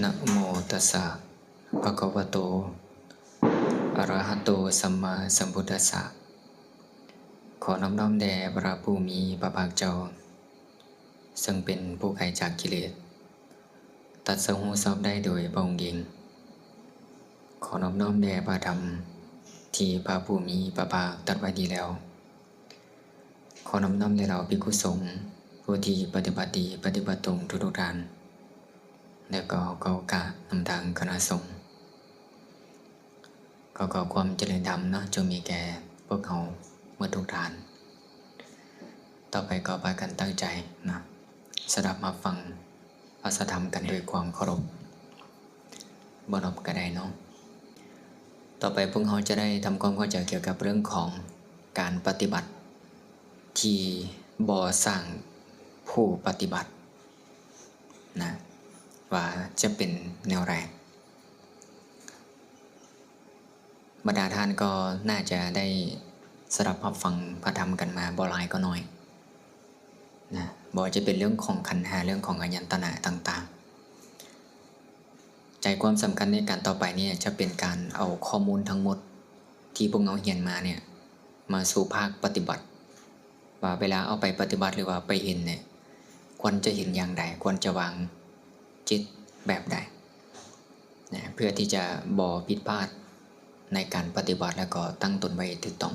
ນະໂມຕັດສະ ພະຄະວະໂຕ ອະຣະຫະໂຕ ສຳມາສຳພຸດທັດສະ. ຂໍນອບນ້ອມແດ່ພະຜູ້ມີພະພາກເຈົ້າ ເຊິ່ງເປັນຜູ້ໄກຈາກກິເລດ ຕັດສະຮູ້ຊອບໄດ້ໂດຍພະອົງເອງ. ຂໍນອບນ້ອມແດ່ພະທຳທີ່ພະຜູ້ມີພະພາກຕັດໄວ້ດີແລ້ວ. ຂໍນອບນ້ອມແດ່ເຫຼົ່າພິກຂຸສົງ ຜູ້ທີ່ປະຕິບັດດີປະຕິບັດຕົງທຸກໆທ່ານ ແລະກໍຂໍໂອກາດນຳທາງຄະນະສົງ. ຂໍ ຂໍຄວາມຈະເລີນທຳເນາະ ຈົ່ງມີແກ່ພວກເຮົາໝົດທຸກທ່ານ. ຕໍ່ໄປກໍພາກັນຕັ້ງໃຈນະ ສະດັບຮັບຟັງພະສະທຳກັນດ້ວຍຄວາມເຄົາລົບ. ບໍ່ນັບກໍໄດ້ເນາະ. ຕໍ່ໄປພວກເຮົາຈະໄດ້ທຳຄວາມເຂົ້າໃຈກ່ຽວກັບເລື່ອງຂອງການປະຕິບັດທີ່ບໍ່ສ້າງຜູ້ປະຕິບັດນະ ວ່າຈະເປັນແນວໃດ. ບັນດາທ່ານກໍໜ້າຈະໄດ້ສະດັບຮັບຟັງພະທຳກັນມາບໍ່ຫຼາຍກໍໜ້ອຍນະ ບໍ່ວ່າຈະເປັນເລື່ອງຂອງຂັນຫ້າ ເລື່ອງຂອງອາຍະຕະນະຕ່າງໆ. ໃຈຄວາມສຳຄັນໃນການຕໍ່ໄປນີ້ຈະເປັນການເອົາຂໍ້ມູນທັງໝົດທີ່ພວກເຮົາຮຽນມານີ້ ມາສູ່ພາກປະຕິບັດ ວ່າເວລາເອົາໄປປະຕິບັດ ຫຼືວ່າໄປເຫັນນີ້ ຄວນຈະເຫັນຢ່າງໃດ, ຄວນຈະວາງຈິດແບບໃດນະ ເພື່ອທີ່ຈະບໍ່ຜິດພາດໃນການປະຕິບັດ ແລ້ວກໍຕັ້ງຕົນໄວ້ຖືກຕ້ອງ.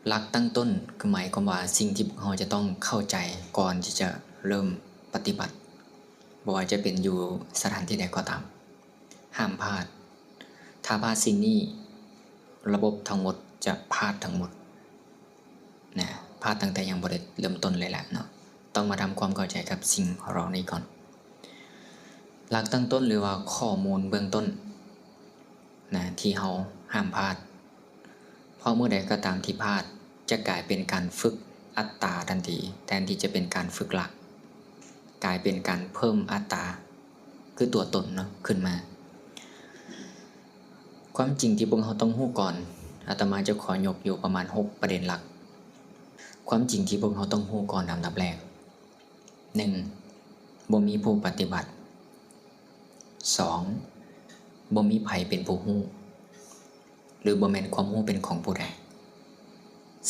ຫຼັກຕັ້ງຕົ້ນ ຄືໝາຍຄວາມວ່າສິ່ງທີ່ພວກເຮົາຈະຕ້ອງເຂົ້າໃຈກ່ອນທີ່ຈະເລີ່ມປະຕິບັດ ບໍ່ວ່າຈະເປັນຢູ່ສະຖານທີ່ໃດກໍຕາມ. ຫ້າມພາດ. ຖ້າພາດສິ່ງນີ້ ລະບົບທັງໝົດຈະພາດທັງໝົດນະ ພາດຕັ້ງແຕ່ຍັງບໍ່ໄດ້ເລີ່ມຕົ້ນເລີຍແຫຼະເນາະ. ຕ້ອງມາທຳຄວາມເຂົ້າໃຈກັບສິ່ງເຫຼົ່ານີ້ກ່ອນ. ຫຼັກຕັ້ງຕົ້ນ ຫຼືວ່າຂໍ້ມູນເບື້ອງຕົ້ນນະ ທີ່ເຮົາຫ້າມພາດ. ເພາະເມື່ອໃດກໍຕາມທີ່ພາດ ຈະກາຍເປັນການຝຶກອັດຕາທັນທີ ແທນທີ່ຈະເປັນການຝຶກຫຼັກ ກາຍເປັນການເພີ່ມອັດຕາ ຄືຕົວຕົນເນາະ ຂຶ້ນມາ. ຄວາມຈິງທີ່ພວກເຮົາຕ້ອງຮູ້ກ່ອນ ອາດຕະມາຈະຂໍຍົກຢູ່ປະມານຫົກປະເດັນຫຼັກ. ຄວາມຈິງທີ່ພວກເຮົາຕ້ອງຮູ້ກ່ອນ ອັນດັບແລກ ໜຶ່ງ ບໍ່ມີຜູ້ປະຕິບັດ. ສອງ ບໍ່ມີໃຜເປັນຜູ້ຮູ້ ຫຼື ບໍ່ແມ່ນຄວາມຮູ້ເປັນຂອງຜູ້ໃດ.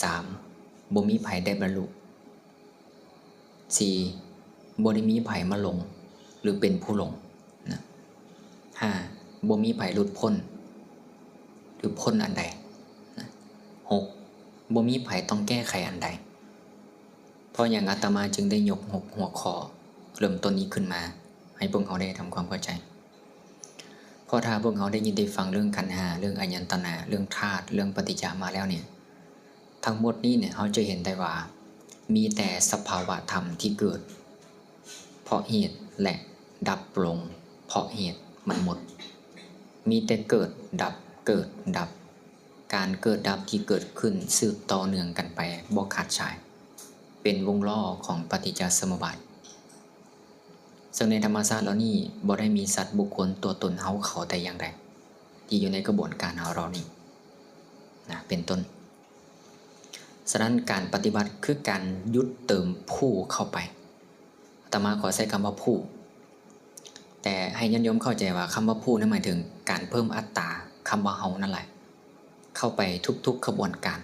ສາມ ບໍ່ມີໃຜໄດ້ບັນລຸ. ສີ່ ບໍ່ໄດ້ມີໃຜມາຫຼົງ ຫຼື ເປັນຜູ້ຫຼົງນະ. ຫ້າ ບໍ່ມີໃຜຫຼຸດພົ້ນ ຫຼື ພົ້ນອັນໃດນະ. ຫົກ ບໍ່ມີໃຜຕ້ອງແກ້ໄຂອັນໃດ. ເພາະຫຍັງອາດຕະມາຈຶ່ງໄດ້ຍົກຫົກຫົວຂໍ້ເລີ່ມຕົ້ນນີ້ຂຶ້ນມາ ໃຫ້ພວກເຮົາໄດ້ທຳຄວາມເຂົ້າໃຈ? ເພາະຖ້າພວກເຮົາໄດ້ຍິນໄດ້ຟັງເລື່ອງຂັນຫ້າ ເລື່ອງອາຍະຕະນະ ເລື່ອງທາດ ເລື່ອງປະຕິດຈະມາແລ້ວນີ້ ທັງໝົດນີ້ເນຍ ເຮົາຈະເຫັນໄດ້ວ່າ ມີແຕ່ສະພາວະທຳທີ່ເກີດເພາະເຫດ ແລະ ດັບລົງເພາະເຫດ ມັນໝົດ. ມີແຕ່ເກີດດັບ ເກີດດັບ. ການເກີດດັບທີ່ເກີດຂຶ້ນສືບຕໍ່ເນື່ອງກັນໄປບໍ່ຂາດສາຍ ເປັນວົງລໍ້ຂອງປະຕິດຈະສະມຸບບາດ. ເຊິ່ງໃນທຳມະຊາດເຫຼົ່ານີ້ບໍ່ໄດ້ມີສັດບຸກຄົນຕົວຕົນເຮົາເຂົາແຕ່ຢ່າງໃດ ທີ່ຢູ່ໃນຂະບວນການເຮົາເຫຼົ່ານີ້ນະ ເປັນຕົ້ນ. ສະນັ້ນການປະຕິບັດຄືການຢຸດເຕີມຜູ້ເຂົ້າໄປ. ອາດຕະມາຂໍໃຊ້ຄຳວ່າຜູ້ ແຕ່ໃຫ້ຍາດໂຍມເຂົ້າໃຈວ່າຄຳວ່າຜູ້ນັ້ນໝາຍເຖິງການເພີ່ມອັດຕາຄຳວ່າເຮົານັ້ນແຫຼະ ເຂົ້າໄປທຸກໆຂະບວນການ.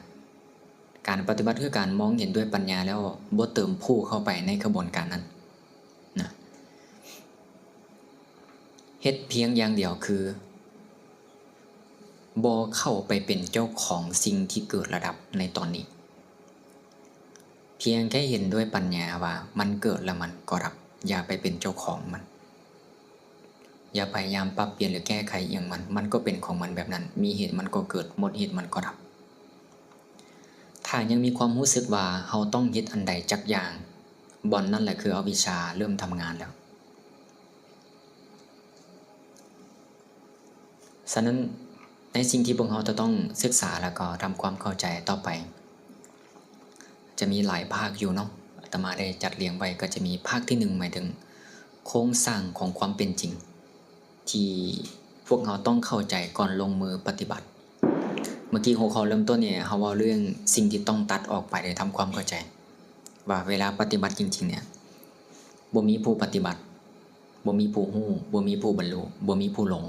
ການປະຕິບັດຄືການມອງເຫັນດ້ວຍປັນຍາແລ້ວບໍ່ເຕີມຜູ້ເຂົ້າໄປໃນຂະບວນການນັ້ນນະ. ເຮັດພຽງຢ່າງດຽວຄື ບໍ່ເຂົ້າໄປເປັນເຈົ້າຂອງສິ່ງທີ່ເກີດແລະດັບໃນຕອນນີ້. ພຽງແຄ່ເຫັນດ້ວຍປັນຍາວ່າມັນເກີດແລ້ວມັນກໍດັບ, ຢ່າໄປເປັນເຈົ້າຂອງມັນ, ຢ່າພະຍາຍາມປັບປ່ຽນ ຫຼື ແກ້ໄຂອີ່ຫຍັງມັນ, ມັນກໍເປັນຂອງມັນແບບນັ້ນ, ມີເຫດມັນກໍເກີດ, ໝົດເຫດມັນກໍດັບ. ຖ້າຍັງມີຄວາມຮູ້ສຶກວ່າເຮົາຕ້ອງເຮັດອັນໃດຈັກຢ່າງ, ບ່ອນນັ້ນແຫຼະຄືອະວິຊຊາເລີ່ມທຳງານແລ້ວ. ສະນັ້ນ, ໃນສິ່ງທີ່ພວກເຮົາຈະຕ້ອງສຶກສາ ແລ້ວກໍທຳຄວາມເຂົ້າໃຈຕໍ່ໄປ, ຈະມີຫຼາຍພາກຢູ່ເນາະ, ອາດຕະມາໄດ້ຈັດລຽງໄວ້ ກໍຈະມີພາກທີໜຶ່ງ ໝາຍເຖິງໂຄງສ້າງຂອງຄວາມເປັນຈິງ ທີ່ພວກເຮົາຕ້ອງເຂົ້າໃຈກ່ອນລົງມືປະຕິບັດ. ເມື່ອກີ້ຫົວຂໍ້ເລີ່ມຕົ້ນນີ້ ເຮົາເວົ້າເລື່ອງສິ່ງທີ່ຕ້ອງຕັດອອກໄປ ແລະ ທຳຄວາມເຂົ້າໃຈວ່າເວລາປະຕິບັດຈິງໆ ເນ່ຍ ບໍ່ມີຜູ້ປະຕິບັດ, ບໍ່ມີຜູ້ຮູ້, ບໍ່ມີຜູ້ບັນລຸ, ບໍ່ມີຜູ້ຫຼົງ,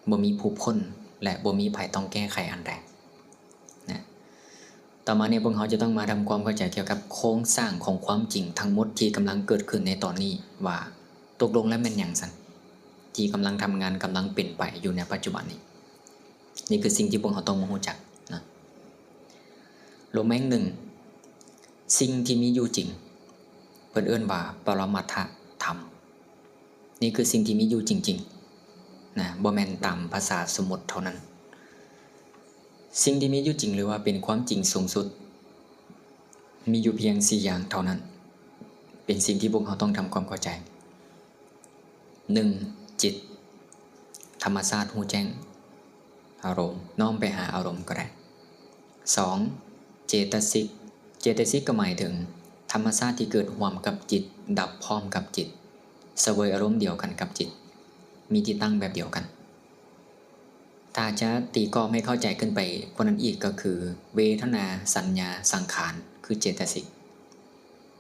ບໍ່ມີຜູ້ພົ້ນ ແລະ ບໍ່ມີໃຜຕ້ອງແກ້ໄຂອັນໃດນະ. ຕໍ່ມານີ້ພວກເຮົາຈະຕ້ອງມາທຳຄວາມເຂົ້າໃຈກ່ຽວກັບໂຄງສ້າງຂອງຄວາມຈິງທັງໝົດທີ່ກຳລັງເກີດຂຶ້ນໃນຕອນນີ້ ວ່າຕົກລົງແລ້ວແມ່ນຫຍັງຊັ້ນ ທີ່ກຳລັງທຳງານ, ກຳລັງເປັນໄປຢູ່ໃນປັດຈຸບັນນີ້. ນີ້ຄືສິ່ງທີ່ພວກເຮົາຕ້ອງມາຮູ້ຈັກນະ. ໂລແມງໜຶ່ງ, ສິ່ງທີ່ມີຢູ່ຈິງ, ເພິ່ນເອີ້ນວ່າປະລະມັດຖະທຳ. ນີ້ຄືສິ່ງທີ່ມີຢູ່ຈິງໆນະ, ບໍ່ແມ່ນຕາມພາສາສົມມຸດເທົ່ານັ້ນ. ສິ່ງທີ່ມີຢູ່ຈິງ ຫຼືວ່າເປັນຄວາມຈິງສູງສຸດ ມີຢູ່ພຽງສີ່ຢ່າງເທົ່ານັ້ນ ເປັນສິ່ງທີ່ພວກເຮົາຕ້ອງທຳຄວາມເຂົ້າໃຈ. ໜຶ່ງ, ຈິດ, ທຳມະຊາດຮູ້ແຈ້ງອາລົມ, ນ້ອມໄປຫາອາລົມກໍໄດ້. ສອງ, ເຈຕະສິກ, ເຈຕະສິກກໍໝາຍເຖິງທຳມະຊາດທີ່ເກີດຮ່ວມກັບຈິດ, ດັບພ້ອມກັບຈິດ, ສະເຫວີຍອາລົມດຽວກັນກັບຈິດ, ມີທີ່ຕັ້ງແບບດຽວກັນ. ຖ້າຈະຕີກອບໃຫ້ເຂົ້າໃຈຂຶ້ນໄປກວ່ານັ້ນອີກ ກໍຄືເວທະນາ, ສັນຍາ, ສັງຂານ ຄືເຈຕະສິກ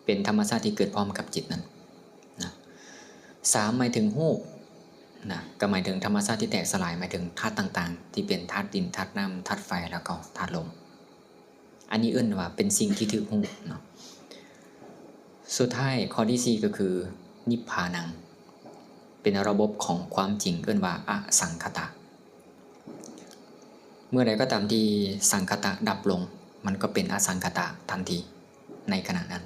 ເປັນທຳມະຊາດທີ່ເກີດພ້ອມກັບຈິດນັ້ນນະ. ສາມ ໝາຍເຖິງຮູບນະ, ກໍໝາຍເຖິງທຳມະຊາດທີ່ແຕກສະຫຼາຍ, ໝາຍເຖິງທາດຕ່າງໆ ທີ່ເປັນທາດດິນ, ທາດນ້ຳ, ທາດໄຟ ແລ້ວກໍທາດລົມ. ອັນນີ້ເອີ້ນວ່າເປັນສິ່ງທີ່ຖືກຮູ້ເນາະ. ສຸດທ້າຍ ຂໍ້ທີສີ່ ກໍຄືນິບພານັງ ເປັນລະບົບຂອງຄວາມຈິງ ເອີ້ນວ່າອະສັງຄະຕະ. ເມື່ອໃດກໍຕາມທີ່ສັງຄະຕະດັບລົງ ມັນກໍເປັນອະສັງຄະຕະທັນທີໃນຂະນະນັ້ນ.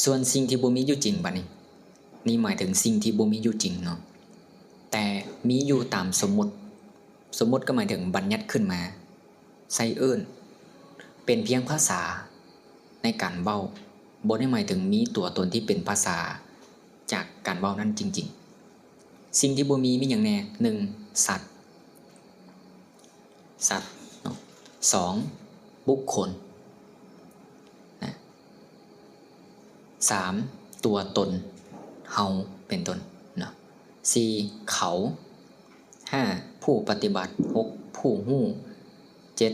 ສ່ວນສິ່ງທີ່ບໍ່ມີຢູ່ຈິງ ບັດນີ້ ນີ້ໝາຍເຖິງສິ່ງທີ່ບໍ່ມີຢູ່ຈິງເນາະ, ແຕ່ມີຢູ່ຕາມສົມມຸດ. ສົມມຸດກໍໝາຍເຖິງບັນຍັດຂຶ້ນມາໃສ່ເອີ້ນ, ເປັນພຽງພາສາໃນການເວົ້າ, ບໍ່ໄດ້ໝາຍເຖິງມີຕົວຕົນທີ່ເປັນພາສາຈາກການເວົ້ານັ້ນຈິງໆ. ສິ່ງທີ່ບໍ່ມີມີຫຍັງແດ່? ໜຶ່ງ ສັດ, ສັດເນາະ. ສອງ ບຸກຄົນນະ. ສາມ ຕົວຕົນ ເຮົາ ເປັນຕົ້ນເນາະ. ສີ່ ເຂົາ. ຫ້າ ຜູ້ປະຕິບັດ. ຫົກ ຜູ້ຮູ້. ເຈັດ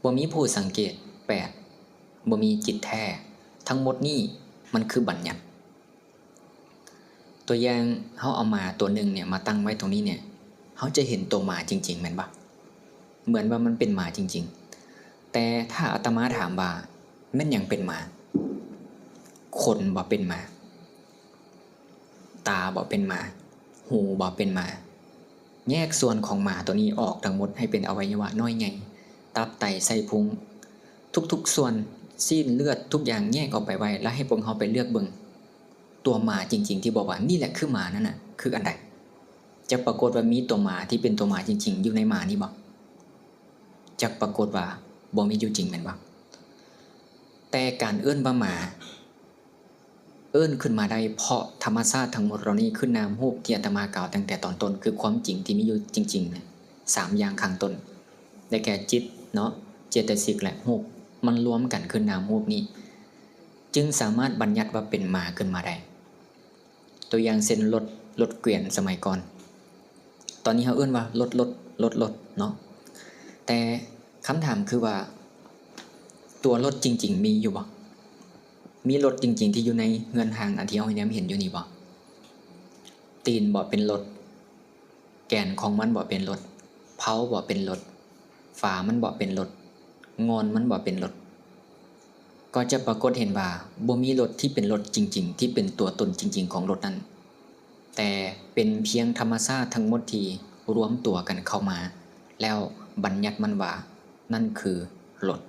ບໍ່ມີຜູ້ສັງເກດ. ແປດ ບໍ່ມີຈິດແທ້. ທັງໝົດນີ້ມັນຄືບັນຍັດ. ຕົວຢ່າງ ເຮົາເອົາໝາຕົວໜຶ່ງເນຍມາຕັ້ງໄວ້ຕົງນີ້ເນຍ, ເຮົາຈະເຫັນຕົວໝາຈິງໆ ແມ່ນບໍ່? ເໝືອນວ່າມັນເປັນໝາຈິງໆ. ແຕ່ຖ້າອາດຕະມາຖາມວ່າ ແມ່ນຫຍັງເປັນໝາ? ຂົນບໍ່ເປັນໝາ? ຕາບໍ່ເປັນໝາ? ຫູບໍ່ເປັນໝາ? ແຍກສ່ວນຂອງໝາຕົວນີ້ອອກທັງໝົດໃຫ້ເປັນອະໄວຍະວະນ້ອຍໃຫຍ່, ຕັບ, ໄຕ, ໄສ້, ພຸງ, ທຸກໆສ່ວນ, ຊີ້ນ, ເລືອດ, ທຸກຢ່າງແຍກອອກໄປໄວ້ ແລ້ວໃຫ້ພວກເຮົາໄປເລືອກເບິ່ງ ຕົວໝາຈິງໆ ທີ່ບອກວ່ານີ້ແຫຼະຄືໝານັ້ນນະ ຄືອັນໃດ? ຈະປາກົດວ່າມີຕົວໝາທີ່ເປັນຕົວໝາຈິງໆ ຢູ່ໃນໝານີ້ບໍ່? ຈະປາກົດວ່າບໍ່ມີຢູ່ຈິງແມ່ນບໍ່? ແຕ່ການເອີ້ນວ່າໝາ ເອີ້ນຂຶ້ນມາໄດ້ເພາະທຳມະຊາດທັງໝົດເຫຼົ່ານີ້ ຄືນາມຮູບທີ່ອາດຕະມາກ່າວຕັ້ງແຕ່ຕອນຕົ້ນ ຄືຄວາມຈິງທີ່ມີຢູ່ຈິງໆ ສາມຢ່າງຂ້າງຕົ້ນ ໄດ້ແກ່ຈິດເນາະ, ເຈຕະສິກ ແລະ ຮູບ ມັນລວມກັນຄືນາມຮູບນີ້ ຈຶ່ງສາມາດບັນຍັດວ່າເປັນໝາຂຶ້ນມາໄດ້. ຕົວຢ່າງເຊັ່ນ ລົດ, ລົດເກວຽນສະໄໝກ່ອນ, ຕອນນີ້ເຮົາເອີ້ນວ່າລົດ, ລົດ, ລົດ, ລົດເນາະ. ແຕ່ຄຳຖາມຄືວ່າ ຕົວລົດຈິງໆ ມີຢູ່ບໍ່? ມີລົດຈິງໆ ທີ່ຢູ່ໃນເຮືອນຮ່າງອັນທີ່ເຮົາແນມເຫັນຢູ່ນີ້ບໍ່? ຕີນບໍ່ເປັນລົດ, ແກນຂອງມັນບໍ່ເປັນລົດ, ເພົາບໍ່ເປັນລົດ, ຝາມັນບໍ່ເປັນລົດ, ງ່ອນມັນບໍ່ເປັນລົດ, ກໍຈະປາກົດເຫັນວ່າບໍ່ມີລົດທີ່ເປັນລົດຈິງໆ ທີ່ເປັນຕົວຕົນຈິງໆ ຂອງລົດນັ້ນ, ແຕ່ເປັນພຽງທຳມະຊາດທັງໝົດທີ່ລວມຕົວກັນເຂົ້າມາ ແລ້ວບັນຍັດມັນວ່ານັ້ນຄືລົດ.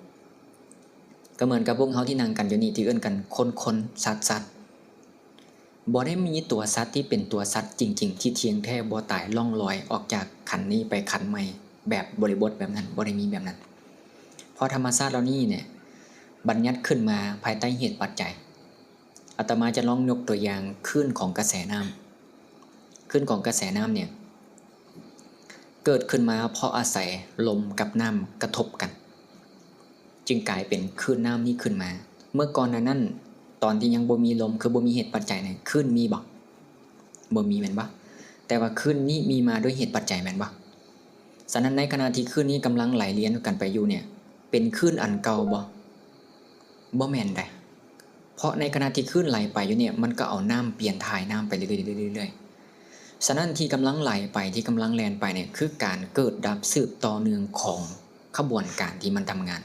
ກໍເໝືອນກັບພວກເຮົາທີ່ນັ່ງກັນຢູ່ນີ້ ທີ່ເອີ້ນກັນຄົນໆ ສັດໆ ບໍ່ໄດ້ມີຕົວສັດທີ່ເປັນຕົວສັດຈິງໆ ທີ່ທ່ຽງແທ້ບໍ່ຕາຍລ່ອງລອຍອອກຈາກຂັນນີ້ໄປຂັນໃໝ່ ແບບບໍລິບົດແບບນັ້ນ, ບໍ່ໄດ້ມີແບບນັ້ນ. ເພາະທຳມະຊາດເຫຼົ່ານີ້ເນຍ ບັນຍັດຂຶ້ນມາພາຍໃຕ້ເຫດປັດໄຈ. ອາດຕະມາຈະລອງຍົກຕົວຢ່າງຄື້ນຂອງກະແສນ້ຳ. ຄື້ນຂອງກະແສນ້ຳເນຍ ເກີດຂຶ້ນມາເພາະອາໄສລົມກັບນ້ຳກະທົບກັນ ຈຶ່ງກາຍເປັນຄື້ນນ້ຳນີ້ຂຶ້ນມາ. ເມື່ອກ່ອນໜ້ານັ້ນ ຕອນທີ່ຍັງບໍ່ມີລົມ ຄືບໍ່ມີເຫດປັດໄຈນີ້ ຄື້ນມີບໍ່? ບໍ່ມີແມ່ນບໍ່? ແຕ່ວ່າຄື້ນນີ້ມີມາໂດຍເຫດປັດໄຈແມ່ນບໍ່? ສະນັ້ນ ໃນຂະນະທີ່ຄື້ນນີ້ກຳລັງໄຫຼລຽນກັນໄປຢູ່ເນຍ ເປັນຄື້ນອັນເກົ່າບໍ່? ບໍ່ແມ່ນໃດ. ເພາະໃນຂະນະທີ່ຄື້ນໄຫຼໄປຢູ່ນີ້ ມັນກໍເອົານ້ຳປ່ຽນຖ່າຍນ້ຳໄປເລື້ອຍໆ ເລື້ອຍໆ ເລື້ອຍໆ. ສະນັ້ນທີ່ກຳລັງໄຫຼໄປ ທີ່ກຳລັງແລ່ນໄປນີ້ ຄືການເກີດດັບສືບຕໍ່ເນື່ອງຂອງຂະບວນການທີ່ມັນທຳງານ.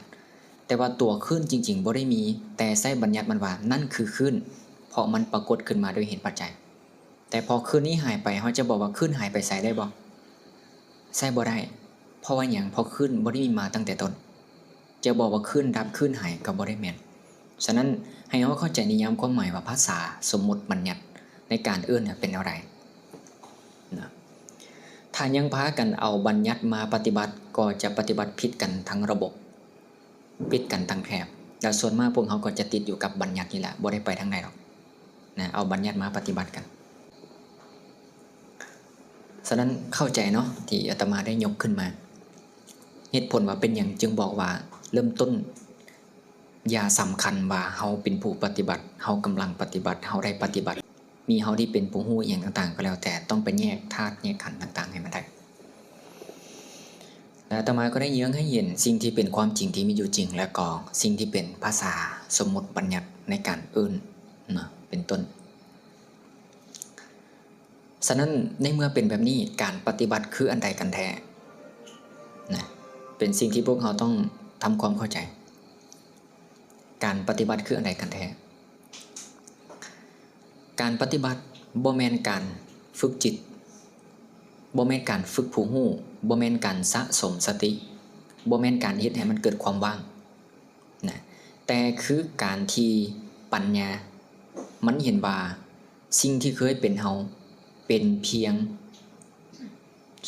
ແຕ່ວ່າຕົວຄື້ນຈິງໆບໍ່ໄດ້ມີ, ແຕ່ໃຊ້ບັນຍັດມັນວ່ານັ້ນຄືຄື້ນ, ເພາະມັນປາກົດຂຶ້ນມາດ້ວຍເຫດປັດໄຈ. ແຕ່ພໍຄື້ນນີ້ຫາຍໄປ, ເຮົາຈະບອກວ່າຄື້ນຫາຍໄປໃສໄດ້ບໍ່? ໃຊ້ບໍ່ໄດ້. ເພາະວ່າຫຍັງ? ເພາະຄື້ນບໍ່ໄດ້ມີມາຕັ້ງແຕ່ຕົ້ນ. ຈະບອກວ່າຄື້ນດັບ, ຄື້ນຫາຍກໍບໍ່ໄດ້ແມ່ນ. ສະນັ້ນ, ໃຫ້ເຮົາເຂົ້າໃຈນິຍາມຄວາມໝາຍວ່າພາສາສົມມຸດບັນຍັດໃນການເອີ້ນເປັນແນວໃດນະ. ຖ້າຍັງພາກັນເອົາບັນຍັດມາປະຕິບັດ, ກໍຈະປະຕິບັດຜິດກັນທັງລະບົບ, ຜິດກັນທັງແຖບ. ແລ້ວສ່ວນມາກພວກເຮົາກໍຈະຕິດຢູ່ກັບບັນຍັດນີ້ແຫຼະ, ບໍ່ໄດ້ໄປທາງໃດດອກນະ, ເອົາບັນຍັດມາປະຕິບັດກັນ. ສະນັ້ນເຂົ້າໃຈເນາະ ທີ່ອາດຕະມາໄດ້ຍົກຂຶ້ນມາ ເຫດຜົນວ່າເປັນຫຍັງຈຶ່ງບອກວ່າເລີ່ມຕົ້ນ ຢ່າສຳຄັນວ່າເຮົາເປັນຜູ້ປະຕິບັດ, ເຮົາກຳລັງປະຕິບັດ, ເຮົາໄດ້ປະຕິບັດ, ມີເຮົາທີ່ເປັນຜູ້ຮູ້ອີ່ຫຍັງຕ່າງໆກໍແລ້ວແຕ່, ຕ້ອງໄປແຍກທາດແຍກຂັນຕ່າງໆໃຫ້ມັນໄດ້. ແລະອາດຕະມາກໍໄດ້ເຍືອງໃຫ້ເຫັນສິ່ງທີ່ເປັນຄວາມຈິງທີ່ມີຢູ່ຈິງ ແລະກໍສິ່ງທີ່ເປັນພາສາສົມມຸດບັນຍັດໃນການເອີ້ນເນາະ ເປັນຕົ້ນ. ສະນັ້ນ, ໃນເມື່ອເປັນແບບນີ້, ການປະຕິບັດຄືອັນໃດກັນແທ້? ນະ, ເປັນສິ່ງທີ່ພວກເຮົາຕ້ອງທຳຄວາມເຂົ້າໃຈ. ການປະຕິບັດຄືອັນໃດກັນແທ້? ການປະຕິບັດບໍ່ແມ່ນການຝຶກຈິດ, ບໍ່ແມ່ນການຝຶກຜູ້ຮູ້, ບໍ່ແມ່ນການສະສົມສະຕິ, ບໍ່ແມ່ນການເຮັດໃຫ້ມັນເກີດຄວາມວ່າງນະ, ແຕ່ຄືການທີ່ປັນຍາມັນເຫັນວ່າ ສິ່ງທີ່ເຄີຍເປັນເຮົາ ເປັນພຽງ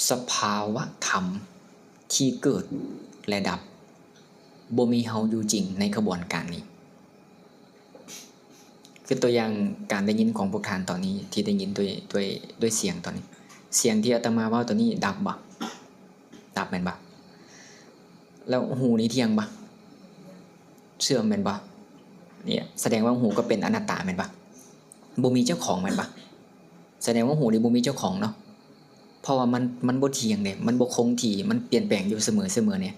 ສະພາວະທຳທີ່ເກີດ ແລະ ດັບ, ບໍ່ມີເຮົາຢູ່ຈິງໃນຂະບວນການນີ້. ຄືຕົວຢ່າງການໄດ້ຍິນຂອງພວກທ່ານຕອນນີ້ ທີ່ໄດ້ຍິນດ້ວຍ ດ້ວຍ ດ້ວຍສຽງຕອນນີ້, ສຽງທີ່ອາດຕະມາເວົ້າຕອນນີ້ດັບບໍ່? ດັບແມ່ນບໍ່? ແລ້ວຫູນີ້ທ່ຽງບໍ່? ເສື່ອມແມ່ນບໍ່? ເນ່ຍ ສະແດງວ່າຫູກໍເປັນອະນັດຕາແມ່ນບໍ່? ບໍ່ມີເຈົ້າຂອງແມ່ນບໍ່? ສະແດງວ່າຫູນີ້ບໍ່ມີເຈົ້າຂອງເນາະ, ເພາະວ່າມັນ ມັນບໍ່ທ່ຽງເດ້, ມັນບໍ່ຄົງທີ່, ມັນປ່ຽນແປງຢູ່ສະເໝີໆເນີ.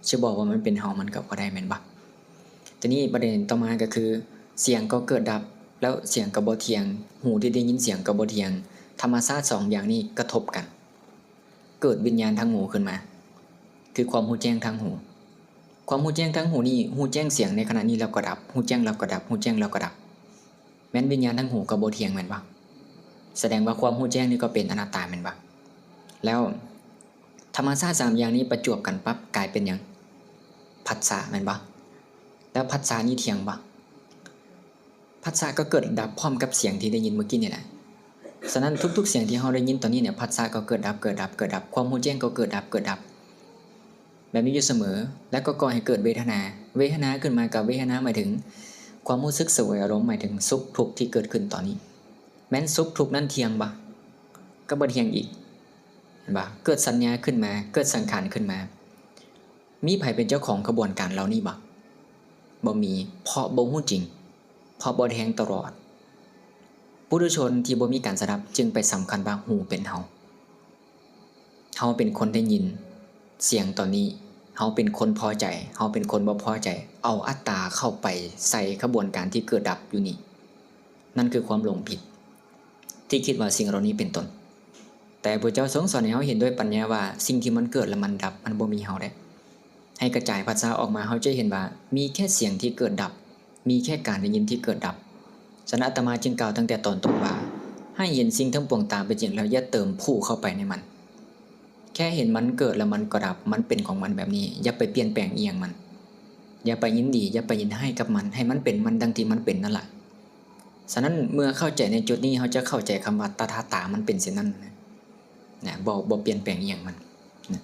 ຈະບອກວ່າມັນເປັນເຮົາມັນກໍບໍ່ໄດ້ແມ່ນບໍ່? ທີນີ້ປະເດັນຕໍ່ມາກໍຄື ສຽງກໍເກີດດັບ, ແລ້ວສຽງກໍບໍ່ທ່ຽງ, ຫູທີ່ໄດ້ຍິນສຽງກໍບໍ່ທ່ຽງ, ທຳມະຊາດສອງຢ່າງນີ້ກະທົບກັນ ເກີດວິນຍານທາງຫູຂຶ້ນມາ ຄືຄວາມຮູ້ແຈ້ງທາງຫູ. ຄວາມຮູ້ແຈ້ງທາງຫູນີ້ ຮູ້ແຈ້ງສຽງໃນຂະນະນີ້ແລ້ວກໍດັບ, ຮູ້ແຈ້ງແລ້ວກໍດັບ, ຮູ້ແຈ້ງແລ້ວກໍດັບ. ແມ່ນວິນຍານທາງຫູກໍບໍ່ທ່ຽງແມ່ນບໍ່? ສະແດງວ່າຄວາມຮູ້ແຈ້ງນີ້ກໍເປັນອະນັດຕາແມ່ນບໍ່? ແລ້ວທຳມະຊາດສາມຢ່າງນີ້ປະຈວບກັນປັບກາຍເປັນຫຍັງ? ພັດສະແມ່ນບໍ່? ແລ້ວພັດສະນີ້ທ່ຽງບໍ່? ພັດສະກໍເກີດດັບພ້ອມກັບສຽງທີ່ໄດ້ຍິນເມື່ອກີ້ນີ້ແຫຼະ. ສະນັ້ນທຸກໆສຽງທີ່ເຮົາໄດ້ຍິນຕອນນີ້ເນຍ ພັດສະກໍເກີດດັບ ເກີດດັບ ເກີດດັບ, ຄວາມຮູ້ແຈ້ງກໍເກີດດັບ ເກີດດັບ ແບບນີ້ຢູ່ສະເໝີ ແລ້ວກໍກໍ່ໃຫ້ເກີດເວທະນາ. ເວທະນາຂຶ້ນມາກັບເວທະນາໝາຍເຖິງຄວາມຮູ້ສຶກສະຫວຍອາລົມ ໝາຍເຖິງສຸກທຸກທີ່ເກີດຂຶ້ນຕອນນີ້. ແມ່ນສຸກທຸກນັ້ນທ່ຽງບໍ່? ກໍບໍ່ທ່ຽງອີກ ເຫັນບໍ່? ເກີດສັນຍາຂຶ້ນມາ ເກີດສັງຂານຂຶ້ນມາ ມີໃຜເປັນເຈົ້າຂອງຂະບວນການເຫຼົ່ານີ້ບໍ່? ບໍ່ມີ ເພາະບໍ່ຮູ້ຈິງ ເພາະບໍ່ແທງຕະຫຼອດ. ປຸຖຸຊົນທີ່ບໍ່ມີການສະດັບຈຶ່ງໄປສຳຄັນວ່າຫູເປັນເຮົາ. ເຮົາເປັນຄົນໄດ້ຍິນສຽງຕອນນີ້, ເຮົາເປັນຄົນພໍໃຈ, ເຮົາເປັນຄົນບໍ່ພໍໃຈ, ເອົາອັດຕາເຂົ້າໄປໃສ່ຂະບວນການທີ່ເກີດດັບຢູ່ນີ້. ນັ້ນຄືຄວາມຫຼົງຜິດ ທີ່ຄິດວ່າສິ່ງເຫຼົ່ານີ້ເປັນຕົ້ນ. ແຕ່ພະເຈົ້າຊົງສອນໃຫ້ເຮົາເຫັນດ້ວຍປັນຍາວ່າ ສິ່ງທີ່ມັນເກີດແລະມັນດັບ ມັນບໍ່ມີເຮົາເດ້. ໃຫ້ກະຈາຍພັດສະອອກມາ ເຮົາຈະເຫັນວ່າມີແຄ່ສຽງທີ່ເກີດດັບ, ມີແຄ່ການໄດ້ຍິນທີ່ເກີດດັບ. ສະນັ້ນອາດຕະມາຈຶ່ງກ່າວຕັ້ງແຕ່ຕອນຕົ້ນວ່າ ໃຫ້ເຫັນສິ່ງທັງປວງຕາມເປັນຈິງ ແລ້ວຢ່າເຕີມຜູ້ເຂົ້າໄປໃນມັນ. ແຄ່ເຫັນມັນເກີດແລ້ວມັນກໍດັບ, ມັນເປັນຂອງມັນແບບນີ້, ຢ່າໄປປ່ຽນແປງອີ່ຫຍັງມັນ. ຢ່າໄປຍິນດີ, ຢ່າໄປຍິນຮ້າຍກັບມັນ, ໃຫ້ມັນເປັນມັນດັ່ງທີ່ມັນເປັນນັ້ນລະ. ສະນັ້ນເມື່ອເຂົ້າໃຈໃນຈຸດນີ້ ເຮົາຈະເຂົ້າໃຈຄຳວ່າຕະຖາຕາມັນເປັນເຊັ່ນນັ້ນນະ ບໍ່ ບໍ່ປ່ຽນແປງອີ່ຫຍັງມັນນະ.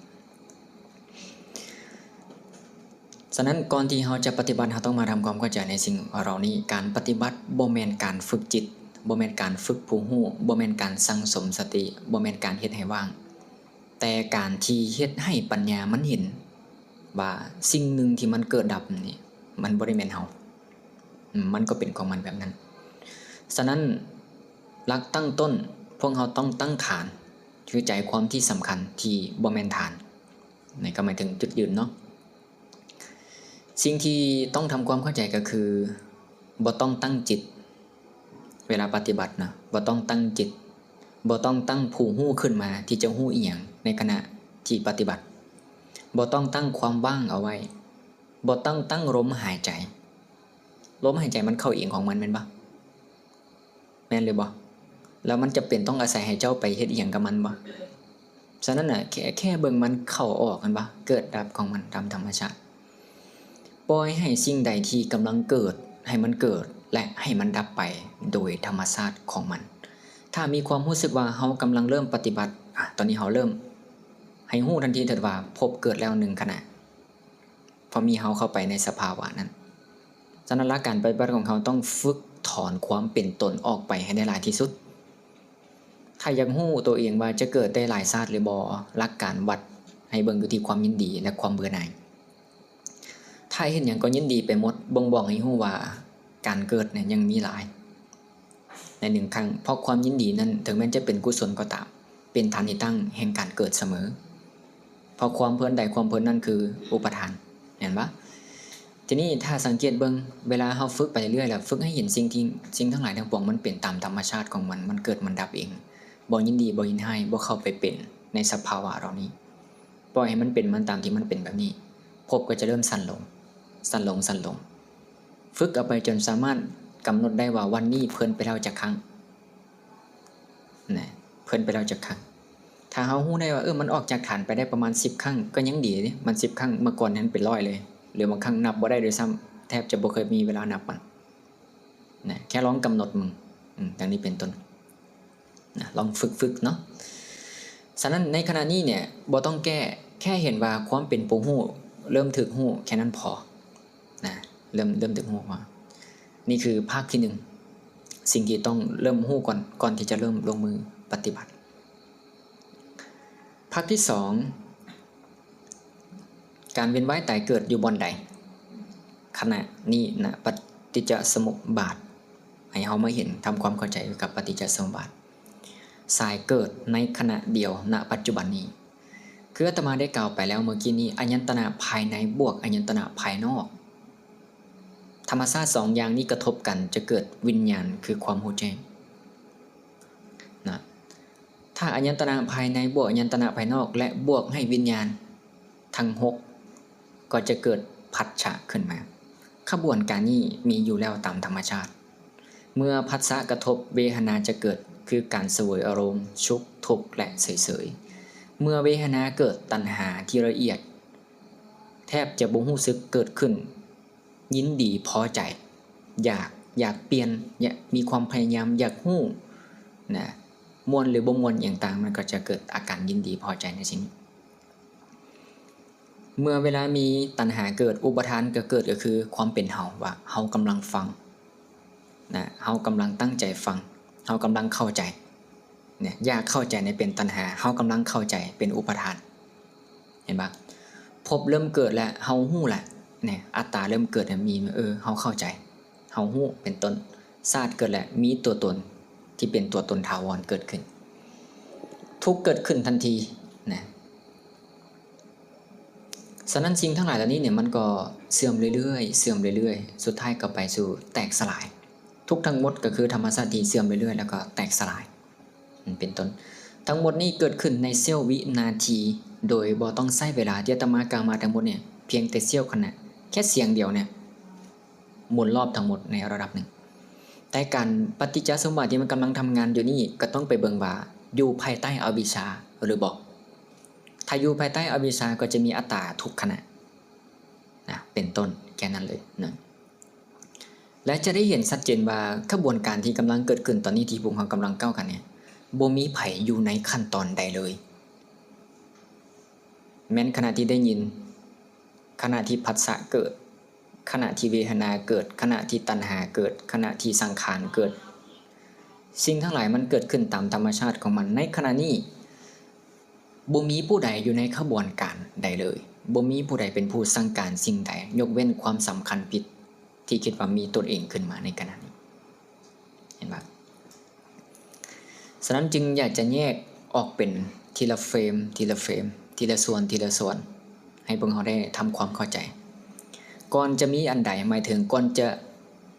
ສະນັ້ນກ່ອນທີ່ເຮົາຈະປະຕິບັດ ເຮົາຕ້ອງມາທຳຄວາມເຂົ້າໃຈໃນສິ່ງເຫຼົ່ານີ້. ການປະຕິບັດບໍ່ແມ່ນການຝຶກຈິດ, ບໍ່ແມ່ນການຝຶກຜູ້ຮູ້, ບໍ່ແມ່ນການສັ່ງສົມສະຕິ, ບໍ່ແມ່ນການເຮັດໃຫ້ວ່າງ. ແຕ່ການທີ່ເຮັດໃຫ້ປັນຍາມັນເຫັນວ່າສິ່ງໜຶ່ງທີ່ມັນເກີດດັບນີ້ ມັນບໍ່ໄດ້ແມ່ນເຮົາ, ມັນກໍເປັນຂອງມັນແບບນັ້ນ. ສະນັ້ນ ຫຼັກຕັ້ງຕົ້ນ ພວກເຮົາຕ້ອງຕັ້ງຖານ ຄືໃຈຄວາມທີ່ສຳຄັນທີ່ບໍ່ແມ່ນຖານ, ນັ້ນກໍໝາຍເຖິງຈຸດຢືນເນາະ. ສິ່ງທີ່ຕ້ອງທຳຄວາມເຂົ້າໃຈກໍຄື ບໍ່ຕ້ອງຕັ້ງຈິດ ເວລາປະຕິບັດນະ ບໍ່ຕ້ອງຕັ້ງຈິດ ບໍ່ຕ້ອງຕັ້ງຜູ້ຮູ້ຂຶ້ນມາທີ່ຈະຮູ້ອີ່ຫຍັງໃນຂະນະທີ່ປະຕິບັດ, ບໍ່ຕ້ອງຕັ້ງຄວາມວ່າງເອົາໄວ້, ບໍ່ຕ້ອງຕັ້ງລົມຫາຍໃຈ. ລົມຫາຍໃຈມັນເຂົ້າເອງຂອງມັນແມ່ນບໍ່? ແມ່ນຫຼືບໍ່? ແລ້ວມັນຈຳເປັນຕ້ອງອາໄສໃຫ້ເຈົ້າໄປເຮັດອີ່ຫຍັງກັບມັນບໍ່? ສະນັ້ນນະ ແຄ່ ແຄ່ເບິ່ງມັນເຂົ້າອອກ ເຫັນບໍ່? ເກີດດັບຂອງມັນຕາມທຳມະຊາດ. ປ່ອຍໃຫ້ສິ່ງໃດທີ່ກຳລັງເກີດ ໃຫ້ມັນເກີດ ແລະ ໃຫ້ມັນດັບໄປໂດຍທຳມະຊາດຂອງມັນ. ຖ້າມີຄວາມຮູ້ສຶກວ່າເຮົາກຳລັງເລີ່ມປະຕິບັດ, ອາ ຕອນນີ້ເຮົາເລີ່ມ ໃຫ້ຮູ້ທັນທີເຖິງວ່າພົບເກີດແລ້ວໜຶ່ງຂະນະ. ເພາະມີເຮົາເຂົ້າໄປໃນສະພາວະນັ້ນ. ສະນັ້ນ ຫຼັກການປະຕິບັດຂອງເຮົາຕ້ອງຝຶກຖອນຄວາມເປັນຕົນອອກໄປໃຫ້ໄດ້ຫຼາຍທີ່ສຸດ. ຖ້າຢາກຮູ້ໂຕເອງວ່າຈະເກີດໄດ້ຫຼາຍຊາດຫຼືບໍ່, ຫຼັກການວັດໃຫ້ເບິ່ງຢູ່ທີ່ຄວາມຍິນດີ ແລະ ຄວາມເບື່ອໜ່າຍ. ຖ້າເຮັດຫຍັງກໍຍິນດີໄປໝົດ, ບົ່ງບອກໃຫ້ຮູ້ວ່າການເກີດນັ້ນຍັງມີຫຼາຍ. ໃນໜຶ່ງຄັ້ງ, ເພາະຄວາມຍິນດີນັ້ນ ເຖິງແມ່ນຈະເປັນກຸສົນກໍຕາມ, ເປັນຖານທີ່ຕັ້ງແຫ່ງການເກີດສະເໝີ. ເພາະຄວາມເພີນໃດຄວາມເພີນນັ້ນຄືອຸປະທານ, ແມ່ນບໍ່? ທີນີ້ຖ້າສັງເກດເບິ່ງ, ເວລາເຮົາຝຶກໄປເລື້ອຍໆ ແລ້ວຝຶກໃຫ້ເຫັນສິ່ງທີ່ ສິ່ງທັງຫຼາຍທັງປວງມັນເປັນຕາມທຳມະຊາດຂອງມັນ, ມັນເກີດມັນດັບເອງ, ບໍ່ຍິນດີບໍ່ຍິນຮ້າຍ, ບໍ່ເຂົ້າໄປເປັນໃນສະພາວະເຫຼົ່ານີ້. ປ່ອຍໃຫ້ມັນເປັນມັນຕາມທີ່ມັນເປັນແບບນີ້, ພົບກໍຈະເລີ່ມສັ້ນລົງ, ສັ້ນລົງ, ສັ້ນລົງ. ຝຶກເອົາໄປຈົນສາມາດກຳນົດໄດ້ວ່າວັນນີ້ເພີນໄປແລ້ວຈັກຄັ້ງ, ນະ, ເພີນໄປແລ້ວຈັກຄັ້ງ. ຖ້າເຮົາຮູ້ໄດ້ວ່າ, ເອີ, ມັນອອກຈາກຖານໄປໄດ້ປະມານສິບຄັ້ງ, ກໍຍັງດີເດ້, ມັນສິບຄັ້ງ, ເມື່ອກ່ອນນັ້ນເປັນຮ້ອຍເລີຍ, ຫຼືບາງຄັ້ງນັບບໍ່ໄດ້ດ້ວຍຊ້ຳ, ແທບຈະບໍ່ເຄີຍມີເວລານັບມັນ. ນະ, ແຄ່ລອງກຳນົດເບິ່ງ, ອືມ, ດັ່ງນີ້ເປັນຕົ້ນ. ນະ, ລອງຝຶກໆເນາະ. ສະນັ້ນໃນຂະນະນີ້ເນ່ຍ ບໍ່ຕ້ອງແກ້, ແຄ່ເຫັນວ່າຄວາມເປັນຜູ້ຮູ້ເລີ່ມຖືກຮູ້ ແຄ່ນັ້ນພໍ. ນະ, ເລີ່ມ, ເລີ່ມຖືກຮູ້ພໍ. ນີ້ຄືພາກທີໜຶ່ງ, ສິ່ງທີ່ຕ້ອງເລີ່ມຮູ້ກ່ອນ, ກ່ອນທີ່ຈະເລີ່ມລົງມືປະຕິບັດ. ພາກທີສອງ, ການວຽນວ່າຍຕາຍເກີດຢູ່ບ່ອນໃດ? ຂະນະນີ້ນະ ປະຕິດຈະສະມຸບາດ, ໃຫ້ເຮົາມາເຫັນ, ທຳຄວາມເຂົ້າໃຈກ່ຽວກັບປະຕິດຈະສະມຸບາດ. ສາຍເກີດໃນຂະນະດຽວ ນະປັດຈຸບັນນີ້. ຄືອາດຕະມາໄດ້ກ່າວໄປແລ້ວເມື່ອກີ້ນີ້, ອາຍະຕະນະພາຍໃນບວກອາຍະຕະນະພາຍນອກ. ທຳມະຊາດສອງຢ່າງນີ້ກະທົບກັນ ຈະເກີດວິນຍານ ຄືຄວາມຮູ້ແຈ້ງ. ນະ. ຖ້າອາຍະຕະນະພາຍໃນບວກອາຍະຕະນະພາຍນອກ ແລະ ບວກໃຫ້ວິນຍານທັງຫົກ ກໍຈະເກີດພັດຊະຂຶ້ນມາ. ຂະບວນການນີ້ມີຢູ່ແລ້ວຕາມທຳມະຊາດ. ເມື່ອພັດຊະກະທົບ, ເວທະນາຈະເກີດ, ຄືການສະເຫວີຍອາລົມ, ສຸກ, ທຸກ ແລະ ເສີຍໆ. ເມື່ອເວທະນາເກີດ, ຕັນຫາທີ່ລະອຽດແທບຈະບໍ່ຮູ້ສຶກເກີດຂຶ້ນ. ຍິນດີພໍໃຈ, ຢາກ, ຢາກປ່ຽນ, ຢາກ, ມີຄວາມພະຍາຍາມ, ຢາກຮູ້ນະ, ມ່ວນຫຼືບໍ່ມ່ວນຫຍັງຕ່າງ, ມັນກໍຈະເກີດອາການຍິນດີພໍໃຈໃນສິ່ງນີ້. ເມື່ອເວລາມີຕັນຫາເກີດ, ອຸປະທານກໍເກີດ, ກໍຄືຄວາມເປັນເຮົາ, ວ່າເຮົາກຳລັງຟັງນະ, ເຮົາກຳລັງຕັ້ງໃຈຟັງ, ເຮົາກຳລັງເຂົ້າໃຈ. ເນຍ ຢາກເຂົ້າໃຈນີ້ເປັນຕັນຫາ, ເຮົາກຳລັງເຂົ້າໃຈເປັນອຸປະທານ. ເຫັນບໍ່? ພົບເລີ່ມເກີດແລ້ວ, ເຮົາຮູ້ແລ້ວ, ເນຍ, ອັດຕາເລີ່ມເກີດແລ້ວ, ມີ, ເອີ, ເຮົາເຂົ້າໃຈ, ເຮົາຮູ້ ເປັນຕົ້ນ. ຊາດເກີດແລ້ວ, ມີຕົວຕົນທີ່ເປັນຕົວຕົນຖາວອນເກີດຂຶ້ນ. ທຸກເກີດຂຶ້ນທັນທີ, ນະ. ສະນັ້ນ, ສິ່ງທັງຫຼາຍເຫຼົ່ານີ້ເນຍ, ມັນກໍເສື່ອມເລື້ອຍໆ, ເສື່ອມເລື້ອຍໆ, ສຸດທ້າຍກໍໄປສູ່ແຕກສະຫຼາຍ. ທຸກທັງໝົດກໍຄືທຳມະຊາດທີ່ເສື່ອມເລື້ອຍໆ ແລ້ວກໍແຕກສະຫຼາຍ. ເປັນຕົ້ນ. ທັງໝົດນີ້ເກີດຂຶ້ນໃນເສ້ຽວວິນາທີ ໂດຍບໍ່ຕ້ອງໃຊ້ເວລາ. ທີ່ອາດຕະມາກ່າວມາທັງໝົດນີ້ ພຽງແຕ່ເສ້ຽວຂະນະ, ແຄ່ສຽງດຽວນີ້ ໝູນລອບທັງໝົດໃນລະດັບໜຶ່ງ. ແຕ່ການປະຕິດຈະສົມບັດທີ່ມັນກຳລັງທຳງານຢູ່ນີ້ ກໍຕ້ອງໄປເບິ່ງວ່າຢູ່ພາຍໃຕ້ອະວິຊຊາຫຼືບໍ່. ຖ້າຢູ່ພາຍໃຕ້ອະວິຊຊາ ກໍຈະມີອັດຕາທຸກຂະນະນະ ເປັນຕົ້ນ, ແຄ່ນັ້ນເລີຍນະ. ແລະ ຈະໄດ້ເຫັນຊັດເຈນວ່າຂະບວນການທີ່ກຳລັງເກີດຂຶ້ນຕອນນີ້ ທີ່ພວກເຮົາກຳລັງກ້າວກັນນີ້ ບໍ່ມີໃຜຢູ່ໃນຂັ້ນຕອນໃດເລີຍ. ແມ່ນຂະນະທີ່ໄດ້ຍິນ, ຂະນະທີ່ພັດສະເກີດ, ຂະນະທີ່ເວທະນາເກີດ, ຂະນະທີ່ຕັນຫາເກີດ, ຂະນະທີ່ສັງຂານເກີດ, ສິ່ງທັງຫຼາຍມັນເກີດຂຶ້ນຕາມທຳມະຊາດຂອງມັນ. ໃນຂະນະນີ້ ບໍ່ມີຜູ້ໃດຢູ່ໃນຂະບວນການໃດເລີຍ, ບໍ່ມີຜູ້ໃດເປັນຜູ້ສັ່ງການສິ່ງໃດ, ຍົກເວັ້ນຄວາມສຳຄັນຜິດທີ່ຄິດວ່າມີຕົນເອງຂຶ້ນມາໃນຂະນະນີ້. ເຫັນບໍ່? ສະນັ້ນຈຶ່ງຢາກຈະແຍກອອກເປັນທີລະເຟຣມ, ທີລະເຟຣມ, ທີລະສ່ວນ, ທີລະສ່ວນ, ໃຫ້ພວກເຮົາໄດ້ທຳຄວາມເຂົ້າໃຈ. ກ່ອນຈະມີອັນໃດ, ໝາຍເຖິງກ່ອນຈະ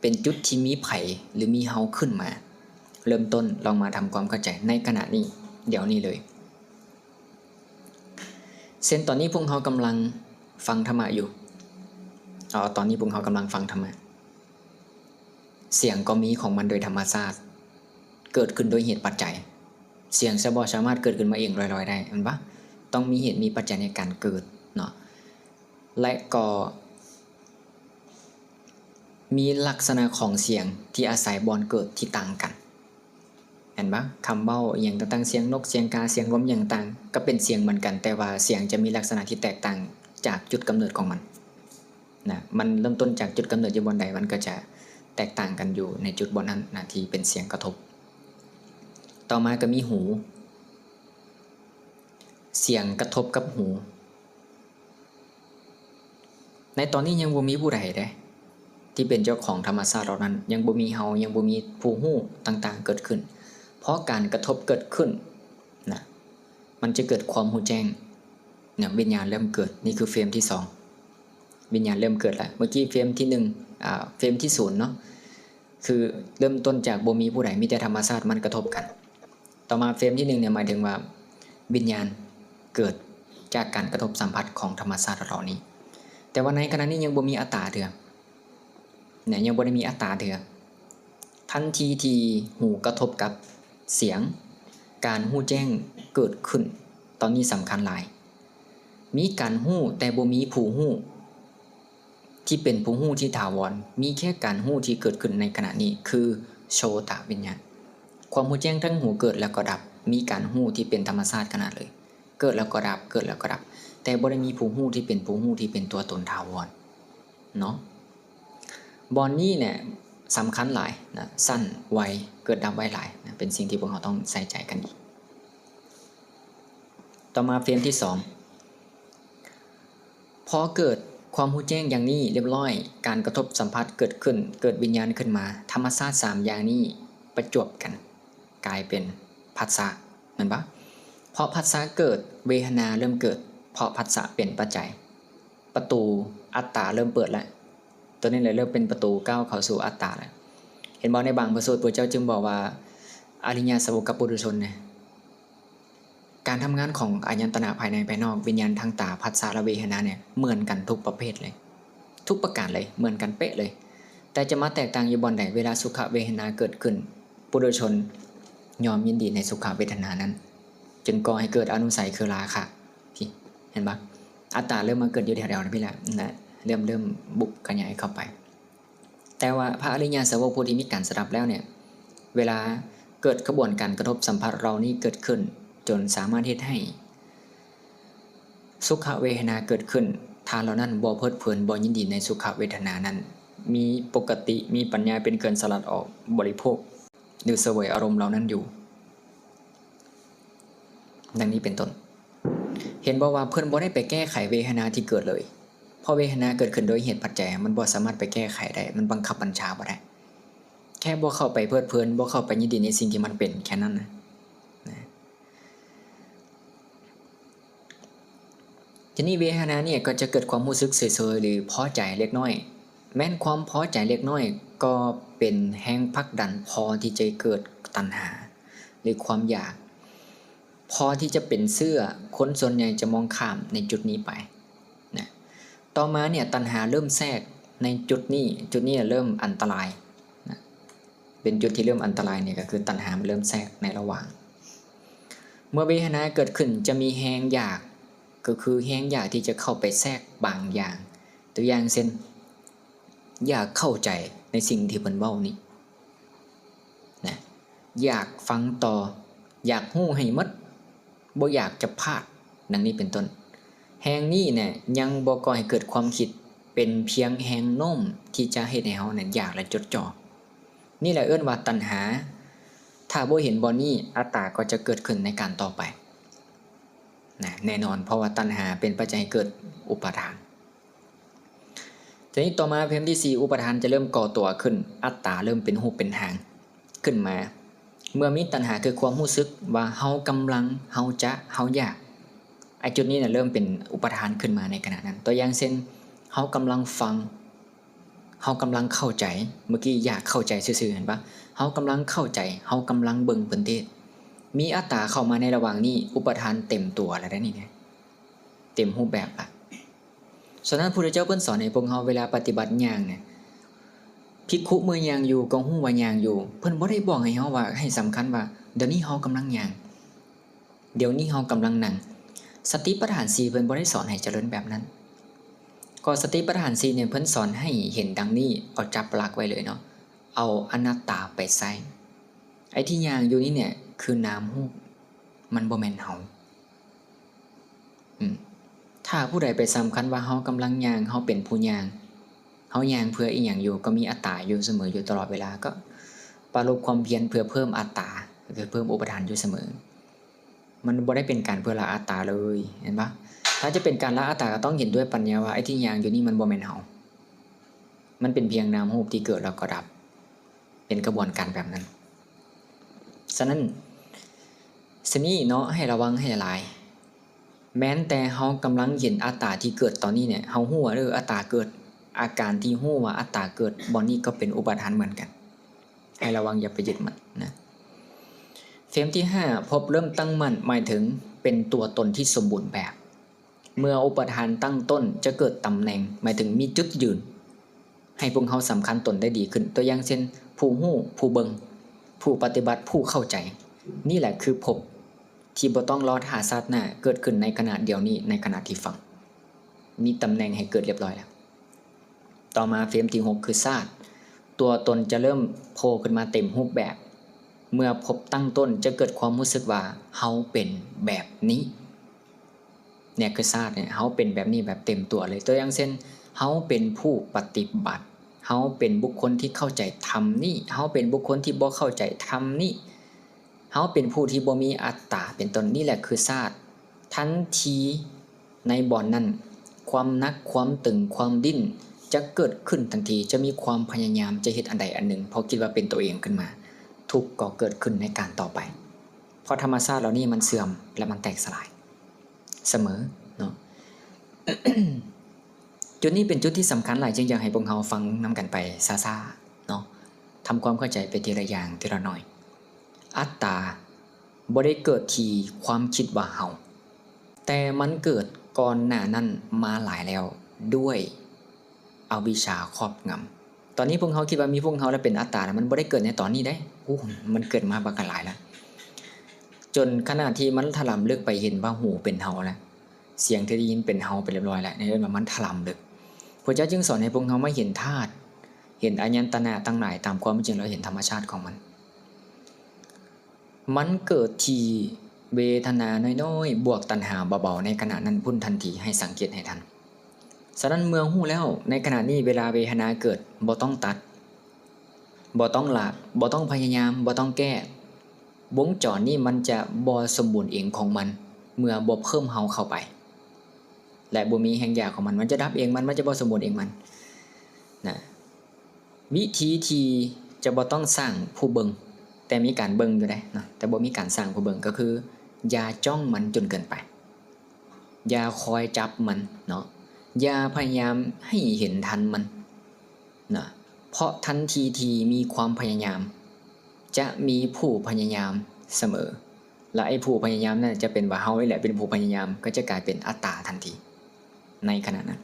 ເປັນຈຸດທີ່ມີໃຜ ຫຼື ມີເຮົາຂຶ້ນມາ. ເລີ່ມຕົ້ນລອງມາທຳຄວາມເຂົ້າໃຈໃນຂະນະນີ້ ດຽວນີ້ເລີຍ. ເຊັ່ນຕອນນີ້ພວກເຮົາກຳລັງຟັງທຳມະຢູ່. ເອົາ ຕອນນີ້ພວກເຮົາກຳລັງຟັງທຳມະ. ສຽງກໍມີຂອງມັນໂດຍທຳມະຊາດ, ເກີດຂຶ້ນໂດຍເຫດປັດໄຈ. ສຽງຈະບໍ່ສາມາດເກີດຂຶ້ນມາເອງລອຍໆໄດ້, ແມ່ນບໍ່? ຕ້ອງມີເຫດມີປັດໄຈໃນການເກີດເນາະ. ແລະກໍມີລັກສະນະຂອງສຽງທີ່ອາໄສບ່ອນເກີດທີ່ຕ່າງກັນ, ແມ່ນບໍ່? ຄຳເວົ້າອີ່ຫຍັງຕ່າງໆ, ສຽງນົກ, ສຽງກາ, ສຽງລົມ ອີ່ຫຍັງຕ່າງ, ກໍເປັນສຽງເໝືອນກັນ, ແຕ່ວ່າສຽງຈະມີລັກສະນະທີ່ແຕກຕ່າງຈາກຈຸດກຳເນີດຂອງມັນນະ. ມັນເລີ່ມຕົ້ນຈາກຈຸດກຳເນີດຢູ່ບ່ອນໃດ, ມັນກໍຈະແຕກຕ່າງກັນຢູ່ໃນຈຸດບ່ອນນັ້ນນະ ທີ່ເປັນສຽງກະທົບ. ຕໍ່ມາກໍມີຫູ, ສຽງກະທົບກັບຫູ. ໃນຕອນນີ້ຍັງບໍ່ມີຜູ້ໃດເດ້ ທີ່ເປັນເຈົ້າຂອງທຳມະຊາດເຫຼົ່ານັ້ນ, ຍັງບໍ່ມີເຮົາ, ຍັງບໍ່ມີຜູ້ຮູ້ຕ່າງໆເກີດຂຶ້ນ. ເພາະການກະທົບເກີດຂຶ້ນນະ, ມັນຈະເກີດຄວາມຮູ້ແຈ້ງນະ, ວິນຍານເລີ່ມເກີດ. ນີ້ຄືເຟມທີສອງ, ວິນຍານເລີ່ມເກີດລະ. ເມື່ອກີ້ເຟມທີໜຶ່ງ, ອາ, ເຟມທີສູນເນາະ. ຄືເລີ່ມຕົ້ນຈາກບໍ່ມີຜູ້ໃດ, ມີແຕ່ທຳມະຊາດມັນກະທົບກັນ. ຕໍ່ມາເຟມທີໜຶ່ງເນຍ ໝາຍເຖິງວ່າວິນຍານເກີດຈາກການກະທົບສຳຜັດຂອງທຳມະຊາດເຫຼົ່ານີ້. ແຕ່ວ່າໃນຂະນະນີ້ຍັງບໍ່ມີອັດຕາເທື່ອນະ, ຍັງບໍ່ໄດ້ມີອັດຕາເທື່ອ. ທັນທີທີ່ຫູກະທົບກັບສຽງ, ການຮູ້ແຈ້ງເກີດຂຶ້ນ. ຕອນນີ້ສຳຄັນຫຼາຍ. ມີການຮູ້ແຕ່ບໍ່ມີຜູ້ຮູ້ ທີ່ເປັນຜູ້ຮູ້ທີ່ຖາວອນ, ມີແຄ່ການຮູ້ທີ່ເກີດຂຶ້ນໃນຂະນະນີ້ ຄືໂສຕະວິນຍານ. ຄວາມຮູ້ແຈ້ງທັງຫູເກີດແລ້ວກໍດັບ, ມີການຮູ້ທີ່ເປັນທຳມະຊາດຂະໜາດເລີຍ, ເກີດແລ້ວກໍດັບ, ເກີດແລ້ວກໍດັບ, ແຕ່ບໍ່ໄດ້ມີຜູ້ຮູ້ທີ່ເປັນຜູ້ຮູ້ທີ່ເປັນຕົວຕົນຖາວອນເນາະ. ບ່ອນນີ້ແຫຼະສຳຄັນຫຼາຍນະ, ສັ້ນ, ໄວ, ເກີດດັບໄວຫຼາຍນະ, ເປັນສິ່ງທີ່ພວກເຮົາຕ້ອງໃສ່ໃຈກັນອີກ. ຕໍ່ມາເຟມທີສອງ. ພໍເກີດຄວາມຮູ້ແຈ້ງຢ່າງນີ້ລຽບລ້ອຍ, ການກະທົບສຳຜັດເກີດຂຶ້ນ, ເກີດວິນຍານຂຶ້ນມາ, ທຳມະຊາດສາມຢ່າງນີ້ປະຈວບກັນກາຍເປັນພັດສະ, ແມ່ນບໍ່? ເພາະພັດສະເກີດ, ເວທະນາເລີ່ມເກີດ, ເພາະພັດສະເປັນປັດໄຈ, ປະຕູອັດຕາເລີ່ມເປີດແລ້ວ. ຕົວນີ້ແຫຼະເລີ່ມເປັນປະຕູກ້າວເຂົ້າສູ່ອັດຕາແລ້ວ. ເຫັນບໍ່? ໃນບາງພະສູດ ພະເຈົ້າຈຶ່ງບອກວ່າ ອະລິຍະສາວົກກັບປຸຖຸຊົນນະ, ການທຳງານຂອງອາຍະຕະນະພາຍໃນພາຍນອກ, ວິນຍານທາງຕາ, ພັດສະ ແລະ ເວທະນາເນຍ ເໝືອນກັນທຸກປະເພດເລີຍ, ທຸກປະການເລີຍ, ເໝືອນກັນເປະເລີຍ. ແຕ່ຈະມາແຕກຕ່າງຢູ່ບ່ອນໃດ? ເວລາສຸຂະເວທະນາເກີດຂຶ້ນ, ປຸຖຸຊົນຍອມຍິນດີໃນສຸຂະເວທະນານັ້ນ, ຈຶ່ງກໍ່ໃຫ້ເກີດອະນຸໄສ ຄືລາຄະ. ເຫັນບໍ່? ອັດຕາເລີ່ມມາເກີດຢູ່ແຖວໆນີ້ແຫຼະນະ, ເລີ່ມ, ເລີ່ມບຸບຂະຫຍາຍເຂົ້າໄປ. ແຕ່ວ່າພະອະລິຍະສາວົກຜູ້ທີ່ມີການສະດັບແລ້ວເນຍ, ເວລາເກີດຂະບວນການກະທົບສຳຜັດເຫຼົ່ານີ້ເກີດຂຶ້ນ, ຈົນສາມາດເຮັດໃຫ້ສຸຂະເວທະນາເກີດຂຶ້ນ, ທ່ານເຫຼົ່ານັ້ນບໍ່ເພີດເພີນ, ບໍ່ຍິນດີໃນສຸຂະເວທະນານັ້ນ, ມີປົກກະຕິ, ມີປັນຍາເປັນເຄື່ອງສະຫຼັດອອກ, ບໍລິໂພກ ຫຼື ສະເຫວີຍອາລົມເຫຼົ່ານັ້ນຢູ່, ດັ່ງນີ້ເປັນຕົ້ນ. ເຫັນບໍ່ວ່າເພິ່ນບໍ່ໄດ້ໄປແກ້ໄຂເວທະນາທີ່ເກີດເລີຍ, ເພາະເວທະນາເກີດຂຶ້ນໂດຍເຫດປັດໄຈ, ມັນບໍ່ສາມາດໄປແກ້ໄຂໄດ້, ມັນບັງຄັບບັນຊາບໍ່ໄດ້. ແຄ່ບໍ່ເຂົ້າໄປເພີດເພີນ, ບໍ່ເຂົ້າໄປຍິນດີໃນສິ່ງທີ່ມັນເປັນ, ແຄ່ນັ້ນນະ. ທີນີ້ເວທະນານີ້ກໍຈະເກີດຄວາມຮູ້ສຶກເສີຍໆ ຫຼື ພໍໃຈເລັກນ້ອຍ. ແມ່ນຄວາມພໍໃຈເລັກນ້ອຍກໍເປັນແຮງຜັກດັນພໍທີ່ຈະເກີດຕັນຫາ ຫຼື ຄວາມຢາກ, ພໍທີ່ຈະເປັນເຊື້ອ, ຄົນສ່ວນໃຫຍ່ຈະມອງຂ້າມໃນຈຸດນີ້ໄປນະ. ຕໍ່ມາເນຍ ຕັນຫາເລີ່ມແຊກໃນຈຸດນີ້, ຈຸດນີ້ເລີ່ມອັນຕະລາຍນະ. ເປັນຈຸດທີ່ເລີ່ມອັນຕະລາຍນີ້ ກໍຄືຕັນຫາມັນເລີ່ມແຊກໃນລະຫວ່າງ. ເມື່ອເວທະນາເກີດຂຶ້ນຈະມີແຮງຢາກ, ກໍຄືແຮງຢາກທີ່ຈະເຂົ້າໄປແຊກບາງຢ່າງ. ຕົວຢ່າງເຊັ່ນ, ຢາກເຂົ້າໃຈໃນສິ່ງທີ່ເພິ່ນເວົ້ານີ້ນະ, ຢາກຟັງຕໍ່, ຢາກຮູ້ໃຫ້ໝົດ, ບໍ່ຢາກຈະພາດ, ດັ່ງນີ້ເປັນຕົ້ນ. ແຮງນີ້ນະ ຍັງບໍ່ກໍ່ໃຫ້ເກີດຄວາມຄິດ, ເປັນພຽງແຮງໂນ້ມທີ່ຈະເຮັດໃຫ້ເຮົານັ້ນຢາກ ແລະ ຈົດຈ່ອ. ນີ້ແຫຼະເອີ້ນວ່າຕັນຫາ. ຖ້າບໍ່ເຫັນບ່ອນນີ້, ອັດຕາກໍຈະເກີດຂຶ້ນໃນການຕໍ່ໄປນະ, ແນ່ນອນ, ເພາະວ່າຕັນຫາເປັນປັດໄຈໃຫ້ເກີດອຸປາທານ. ທີນີ້ຕໍ່ມາເຟມທີສີ່ ອຸປາທານຈະເລີ່ມກໍ່ຕົວຂຶ້ນ, ອັດຕາເລີ່ມເປັນຮູບເປັນຮ່າງຂຶ້ນມາ. ເມື່ອມີຕັນຫາ ຄືຄວາມຮູ້ສຶກວ່າເຮົາກຳລັງ, ເຮົາຈະ, ເຮົາຢາກ, ໄອ້ຈຸດນີ້ນະເລີ່ມເປັນອຸປາທານຂຶ້ນມາໃນຂະນະນັ້ນ. ຕົວຢ່າງເຊັ່ນ, ເຮົາກຳລັງຟັງ, ເຮົາກຳລັງເຂົ້າໃຈ, ເມື່ອກີ້ຢາກເຂົ້າໃຈຊື່ໆ ເຫັນປະ? ເຮົາກຳລັງເຂົ້າໃຈ, ເຮົາກຳລັງເບິ່ງເພິ່ນເທດ. ມີອັດຕາເຂົ້າມາໃນລະຫວ່າງນີ້, ອຸປາທານເຕັມຕົວແລ້ວເດ້ນີ້ເດ້, ເຕັມຮູບແບບລະ. ສະນັ້ນ ພະພຸດທະເຈົ້າເພິ່ນສອນໃຫ້ພວກເຮົາເວລາປະຕິບັດຍ່າງນະ, ພິກຂຸເມື່ອຍ່າງຢູ່ກໍຮູ້ວ່າຍ່າງຢູ່. ເພິ່ນບໍ່ໄດ້ບອກໃຫ້ເຮົາວ່າ ໃຫ້ສຳຄັນວ່າ ດຽວນີ້ເຮົາກຳລັງຍ່າງ. ດຽວນີ້ເຮົາກຳລັງນັ່ງ. ສະຕິປະທານສີ່ເພິ່ນບໍ່ໄດ້ສອນໃຫ້ຈະເລີນແບບນັ້ນ. ກໍສະຕິປະທານສີ່ນີ້ເພິ່ນສອນໃຫ້ເຫັນດັ່ງນີ້, ເອົາຈັບຫຼັກໄວ້ເລີຍເນາະ, ເອົາອະນັດຕາໄປໃຊ້. ໄອ້ທີ່ຍ່າງຢູ່ນີ້ເນຍຄືນາມຮູບ, ມັນບໍ່ແມ່ນເຮົາ. ອືມ ຖ້າຜູ້ໃດໄປສຳຄັນວ່າເຮົາກຳລັງຍ່າງ, ເຮົາເປັນຜູ້ຍ່າງ, ເຮົາຍ່າງເພື່ອອີ່ຫຍັງຢູ່? ກໍມີອັດຕາຢູ່ສະເໝີ, ຢູ່ຕະຫຼອດເວລາ. ກໍປະລົບຄວາມພຽນເພື່ອເພີ່ມອັດຕາ, ຄືເພີ່ມອຸປາທານຢູ່ສະເໝີ. ມັນບໍ່ໄດ້ເປັນການເພື່ອລະອັດຕາເລີຍ, ເຫັນປະ? ຖ້າຈະເປັນການລະອັດຕາ ກໍຕ້ອງເຫັນດ້ວຍປັນຍາວ່າ ໄອ້ທີ່ຍ່າງຢູ່ນີ້ມັນບໍ່ແມ່ນເຮົາ, ມັນເປັນພຽງນາມຮູບທີ່ເກີດແລ້ວກໍດັບ, ເປັນກະບວນການແບບນັ້ນ. ສະນັ້ນ ສະນີ້ເນາະ, ໃຫ້ລະວັງໃຫ້ຫຼາຍ. ແມ່ນແຕ່ເຮົາກຳລັງເຫັນອັດຕາທີ່ເກີດຕອນນີ້ເນຍ, ເຮົາຮູ້ວ່າ ເອີ ອັດຕາເກີດ, ອາການທີ່ຮູ້ວ່າອັດຕາເກີດ ບ່ອນນີ້ກໍເປັນອຸປາທານເໝືອນກັນ. ໃຫ້ລະວັງຢ່າໄປຍຶດມັນນະ. ເຟຣມທີຫ້າ ພົບເລີ່ມຕັ້ງໝັ້ນ ໝາຍເຖິງເປັນຕົວຕົນທີ່ສົມບູນແບບ. ເມື່ອອຸປາທານຕັ້ງຕົ້ນຈະເກີດຕຳແໜ່ງ ໝາຍເຖິງມີຈຸດຢືນ ໃຫ້ພວກເຮົາສຳຄັນຕົນໄດ້ດີຂຶ້ນ. ຕົວຢ່າງເຊັ່ນ ຜູ້ຮູ້, ຜູ້ເບິ່ງ, ຜູ້ປະຕິບັດ, ຜູ້ເຂົ້າໃຈ. ນີ້ແຫຼະຄືພົບທີ່ບໍ່ຕ້ອງລໍຖ້າຊາດໜ້າ, ເກີດຂຶ້ນໃນຂະນະດຽວນີ້, ໃນຂະນະທີ່ຟັງ. ມີຕຳແໜ່ງໃຫ້ເກີດລຽບຮ້ອຍແລ້ວ. ຕໍ່ມາເຟຣມທີຫົກ ຄືຊາດ. ຕົວຕົນຈະເລີ່ມໂຜ່ຂຶ້ນມາເຕັມຮູບແບບ. ເມື່ອພົບຕັ້ງຕົ້ນຈະເກີດຄວາມຮູ້ສຶກວ່າເຮົາເປັນແບບນີ້. ເນຍຄືຊາດເນຍ, ເຮົາເປັນແບບນີ້ແບບເຕັມຕົວເລີຍ. ຕົວຢ່າງເຊັ່ນ, ເຮົາເປັນຜູ້ປະຕິບັດ, ເຮົາເປັນບຸກຄົນທີ່ເຂົ້າໃຈທຳນີ້, ເຮົາເປັນບຸກຄົນທີ່ບໍ່ເຂົ້າໃຈທຳນີ້, ເຮົາເປັນຜູ້ທີ່ບໍ່ມີອັດຕາ ເປັນຕົ້ນ. ນີ້ແຫຼະຄືຊາດ. ທັນທີໃນບ່ອນນັ້ນ, ຄວາມໜັກ, ຄວາມຕຶງ, ຄວາມດີ້ນຈະເກີດຂຶ້ນທັນທີ, ຈະມີຄວາມພະຍາຍາມຈະເຮັດອັນໃດອັນໜຶ່ງ ເພາະຄິດວ່າເປັນຕົວເອງຂຶ້ນມາ, ທຸກກໍເກີດຂຶ້ນໃນການຕໍ່ໄປ, ເພາະທຳມະຊາດເຫຼົ່ານີ້ມັນເສື່ອມ ແລະ ມັນແຕກສະຫຼາຍ ສະເໝີເນາະ. ຈຸດນີ້ເປັນຈຸດທີ່ສຳຄັນຫຼາຍ, ຈຶ່ງຢາກໃຫ້ພວກເຮົາຟັງນຳກັນໄປຊ້າໆເນາະ, ທຳຄວາມເຂົ້າໃຈໄປທີລະຢ່າງ, ທີລະໜ້ອຍ. ອັດຕາບໍ່ໄດ້ເກີດທີ່ຄວາມຄິດວ່າເຮົາ, ແຕ່ມັນເກີດກ່ອນໜ້ານັ້ນມາຫຼາຍແລ້ວ ດ້ວຍອະວິຊຊາຄອບງຳ. ຕອນນີ້ພວກເຮົາຄິດວ່າມີພວກເຮົາ ແລະ ເປັນອັດຕາ, ແລະ ມັນບໍ່ໄດ້ເກີດໃນຕອນນີ້ເດ້. ໂອ້ ມັນເກີດມາບັກຫຼາຍແລ້ວ, ຈົນຂະໜາດທີ່ມັນຖະຫຼຳເລິກໄປເຫັນວ່າຫູເປັນເຮົາແລ້ວ, ສຽງທີ່ໄດ້ຍິນເປັນເຮົາໄປລຽບຮ້ອຍແລ້ວ. ນີ້ເອີ້ນວ່າມັນຖະຫຼຳເລິກ. ພະເຈົ້າຈຶ່ງສອນໃຫ້ພວກເຮົາມາເຫັນທາດ, ເຫັນອາຍະຕະນະທັງຫຼາຍຕາມຄວາມເປັນຈິງ, ແລ້ວເຫັນທຳມະຊາດຂອງມັນ. ມັນເກີດທີ່ເວທະນານ້ອຍໆ ບວກຕັນຫາເບົາໆ ໃນຂະນະນັ້ນພຸ້ນທັນທີ, ໃຫ້ສັງເກດໃຫ້ທັນ. ສະນັ້ນເມື່ອຮູ້ແລ້ວ, ໃນຂະນະນີ້ເວລາເວທະນາເກີດ, ບໍ່ຕ້ອງຕັດ, ບໍ່ຕ້ອງລາກ, ບໍ່ຕ້ອງພະຍາຍາມ, ບໍ່ຕ້ອງແກ້. ວົງຈອນນີ້ມັນຈະບໍ່ສົມບູນເອງຂອງມັນ ເມື່ອບໍ່ເພີ່ມເຮົາເຂົ້າໄປ ແລະ ບໍ່ມີແຮງຢາກຂອງມັນ, ມັນຈະດັບເອງ, ມັນ, ມັນຈະບໍ່ສົມບູນເອງມັນນະ. ວິທີທີ່ຈະບໍ່ຕ້ອງສ້າງຜູ້ເບິ່ງ, ແຕ່ມີການເບິ່ງຢູ່ເດ້ເນາະ, ແຕ່ບໍ່ມີການສ້າງຜູ້ເບິ່ງ, ກໍຄືຢ່າຈ້ອງມັນຈົນເກີນໄປ, ຢ່າຄອຍຈັບມັນເນາະ, ຢ່າພະຍາຍາມໃຫ້ເຫັນທັນມັນນະ, ເພາະທັນທີທີ່ມີຄວາມພະຍາຍາມ, ຈະມີຜູ້ພະຍາຍາມສະເໝີ, ແລະ ໄອ້ຜູ້ພະຍາຍາມນັ້ນຈະເປັນວ່າເຮົານີ້ແຫຼະເປັນຜູ້ພະຍາຍາມ, ກໍຈະກາຍເປັນອັດຕາທັນທີໃນຂະນະນັ້ນ.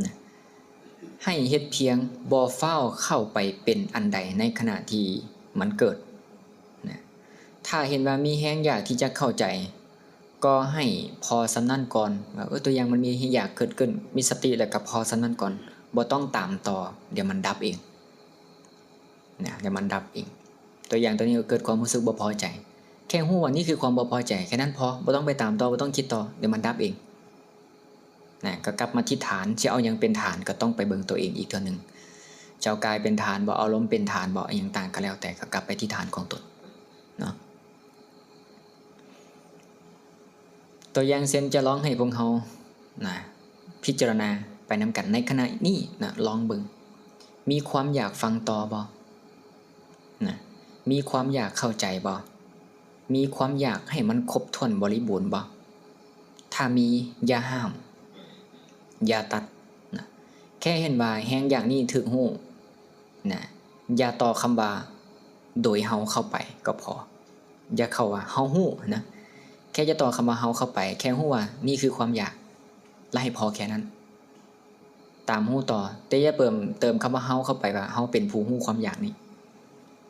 ນະ ໃຫ້ເຮັດພຽງບໍ່ຟ້າວເຂົ້າໄປເປັນອັນໃດໃນຂະນະທີ່ມັນເກີດນະ. ຖ້າເຫັນວ່າມີແຮງຢາກທີ່ຈະເຂົ້າໃຈ, ກໍໃຫ້ພໍສ່ຳນັ້ນກ່ອນ, ວ່າ ເອີ ຕົວຢ່າງມັນມີແຮງຢາກເກີດຂຶ້ນ, ມີສະຕິແລ້ວກໍພໍສ່ຳນັ້ນກ່ອນ, ບໍ່ຕ້ອງຕາມຕໍ່, ດຽວມັນດັບເອງນະ, ດຽວມັນດັບເອງ. ຕົວຢ່າງຕົວນີ້ກໍເກີດຄວາມຮູ້ສຶກບໍ່ພໍໃຈ, ແຄ່ຮູ້ວ່ານີ້ຄືຄວາມບໍ່ພໍໃຈ, ແຄ່ນັ້ນພໍ, ບໍ່ຕ້ອງໄປຕາມຕໍ່, ບໍ່ຕ້ອງຄິດຕໍ່, ດຽວມັນດັບເອງ. ນະ ກໍກັບມາທີ່ຖານ, ຊິເອົາຫຍັງເປັນຖານ ກໍຕ້ອງໄປເບິ່ງຕົວເອງອີກເທື່ອໜຶ່ງ. ເຈົ້າກາຍເປັນຖານບໍ, ອາລົມເປັນຖານບໍ, ອີ່ຫຍັງຕ່າງກໍແລ້ວແຕ່, ກໍກັບໄປທີ່ຖານຂອງຕົນເນາະ. ຕົວຢ່າງເຊັ່ນ, ຈະລອງໃຫ້ພວກເຮົານະ ພິຈາລະນາໄປນຳກັນໃນຂະນະນີ້ນະ, ລອງເບິ່ງ, ມີຄວາມຢາກຟັງຕໍ່ບໍ? ນະ ມີຄວາມຢາກເຂົ້າໃຈບໍ່? ມີຄວາມຢາກໃຫ້ມັນຄົບຖ້ວນບໍລິບູນບໍ່? ຖ້າມີ, ຢ່າຫ້າມ, ຢ່າຕັດນະ. ແຄ່ເຫັນວ່າແຮງຢາກນີ້ຖືກຮູ້ນະ, ຢ່າຕໍ່ຄຳວ່າໂດຍເຮົາເຂົ້າໄປກໍພໍ. ຢ່າເຂົ້າວ່າເຮົາຮູ້ນະ, ແຄ່ຢ່າຕໍ່ຄຳວ່າເຮົາເຂົ້າໄປ, ແຄ່ຮູ້ວ່ານີ້ຄືຄວາມຢາກ ແລະ ໃຫ້ພໍແຄ່ນັ້ນ. ຕາມຮູ້ຕໍ່, ແຕ່ຢ່າເຕີມ, ເຕີມຄຳວ່າເຮົາເຂົ້າໄປວ່າເຮົາເປັນຜູ້ຮູ້ຄວາມຢາກນີ້.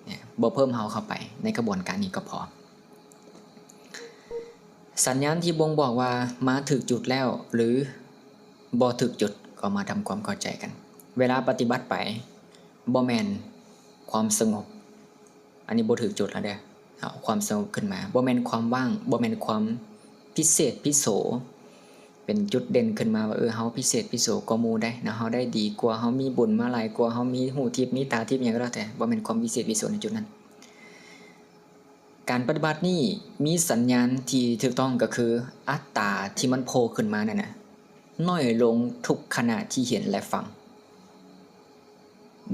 ນະ, ບໍ່ເພີ່ມເຮົາເຂົ້າໄປໃນຂະບວນການນີ້ກໍພໍ. ສັນຍານທີ່ບົ່ງບອກວ່າມາຖືກຈຸດແລ້ວ ຫຼື ບໍ່ຖືກຈຸດ ກໍມາທຳຄວາມເຂົ້າໃຈກັນ. ເວລາປະຕິບັດໄປ ບໍ່ແມ່ນຄວາມສະຫງົບ, ອັນນີ້ບໍ່ຖືກຈຸດແລ້ວເດີ້. ເອົາຄວາມສະຫງົບຂຶ້ນມາ, ບໍ່ແມ່ນຄວາມວ່າງ, ບໍ່ແມ່ນຄວາມພິເສດພິໂສ ເປັນຈຸດເດັ່ນຂຶ້ນມາວ່າ ເອີ ເຮົາພິເສດພິໂສກວ່າໝູ່ໄດ໋ນະ, ເຮົາໄດ້ດີກວ່າ, ເຮົາມີບຸນມາຫຼາຍກວ່າ, ເຮົາມີຫູທິບ, ມີຕາທິບ, ຫຍັງກໍແລ້ວແຕ່, ບໍ່ແມ່ນຄວາມວິເສດວິໂສໃນຈຸດນັ້ນ. ການປະຕິບັດນີ້ມີສັນຍານທີ່ຖືກຕ້ອງກໍຄື ອັດຕາທີ່ມັນໂຜ່ຂຶ້ນມານັ້ນນະ ໜ້ອຍລົງທຸກຂະນະທີ່ເຫັນ ແລະ ຟັງ.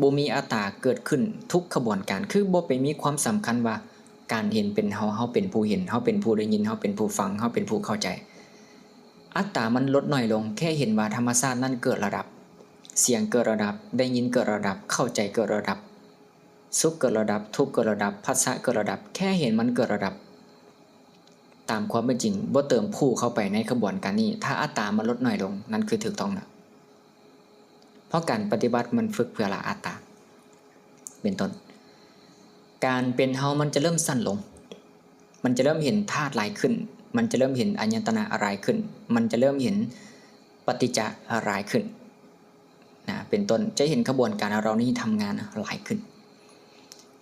ບໍ່ມີອັດຕາເກີດຂຶ້ນທຸກຂະບວນການ, ຄືບໍ່ໄປມີຄວາມສຳຄັນວ່າການເຫັນເປັນເຮົາ, ເຮົາເປັນຜູ້ເຫັນ, ເຮົາເປັນຜູ້ໄດ້ຍິນ, ເຮົາເປັນຜູ້ຟັງ, ເຮົາເປັນຜູ້ເຂົ້າໃຈ. ອັດຕາມັນລົດໜ້ອຍລົງ, ແຄ່ເຫັນວ່າທຳມະຊາດນັ້ນເກີດແລ້ວດັບ, ສຽງເກີດແລ້ວດັບ, ໄດ້ຍິນເກີດແລ້ວດັບ, ເຂົ້າໃຈເກີດແລ້ວດັບ. ສຸກເກີດແລ້ວດັບ, ທຸກເກີດແລ້ວດັບ, ພັດສະເກີດແລ້ວດັບ, ແຄ່ເຫັນມັນເກີດແລ້ວດັບຕາມຄວາມເປັນຈິງ, ບໍ່ເຕີມຜູ້ເຂົ້າໄປໃນຂະບວນການນີ້. ຖ້າອັດຕາມັນລົດໜ້ອຍລົງ, ນັ້ນຄືຖືກຕ້ອງແລ້ວ. ເພາະການປະຕິບັດມັນຝຶກເພື່ອລະອັດຕາ ເປັນຕົ້ນ. ການເປັນເຮົາມັນຈະເລີ່ມສັ້ນລົງ, ມັນຈະເລີ່ມເຫັນທາດຫຼາຍຂຶ້ນ, ມັນຈະເລີ່ມເຫັນອາຍະຕະນະຫຼາຍຂຶ້ນ, ມັນຈະເລີ່ມເຫັນປະຕິດຈະຫຼາຍຂຶ້ນ. ນະ ເປັນຕົ້ນ, ຈະເຫັນຂະບວນການເຫຼົ່ານີ້ທຳງານຫຼາຍຂຶ້ນ.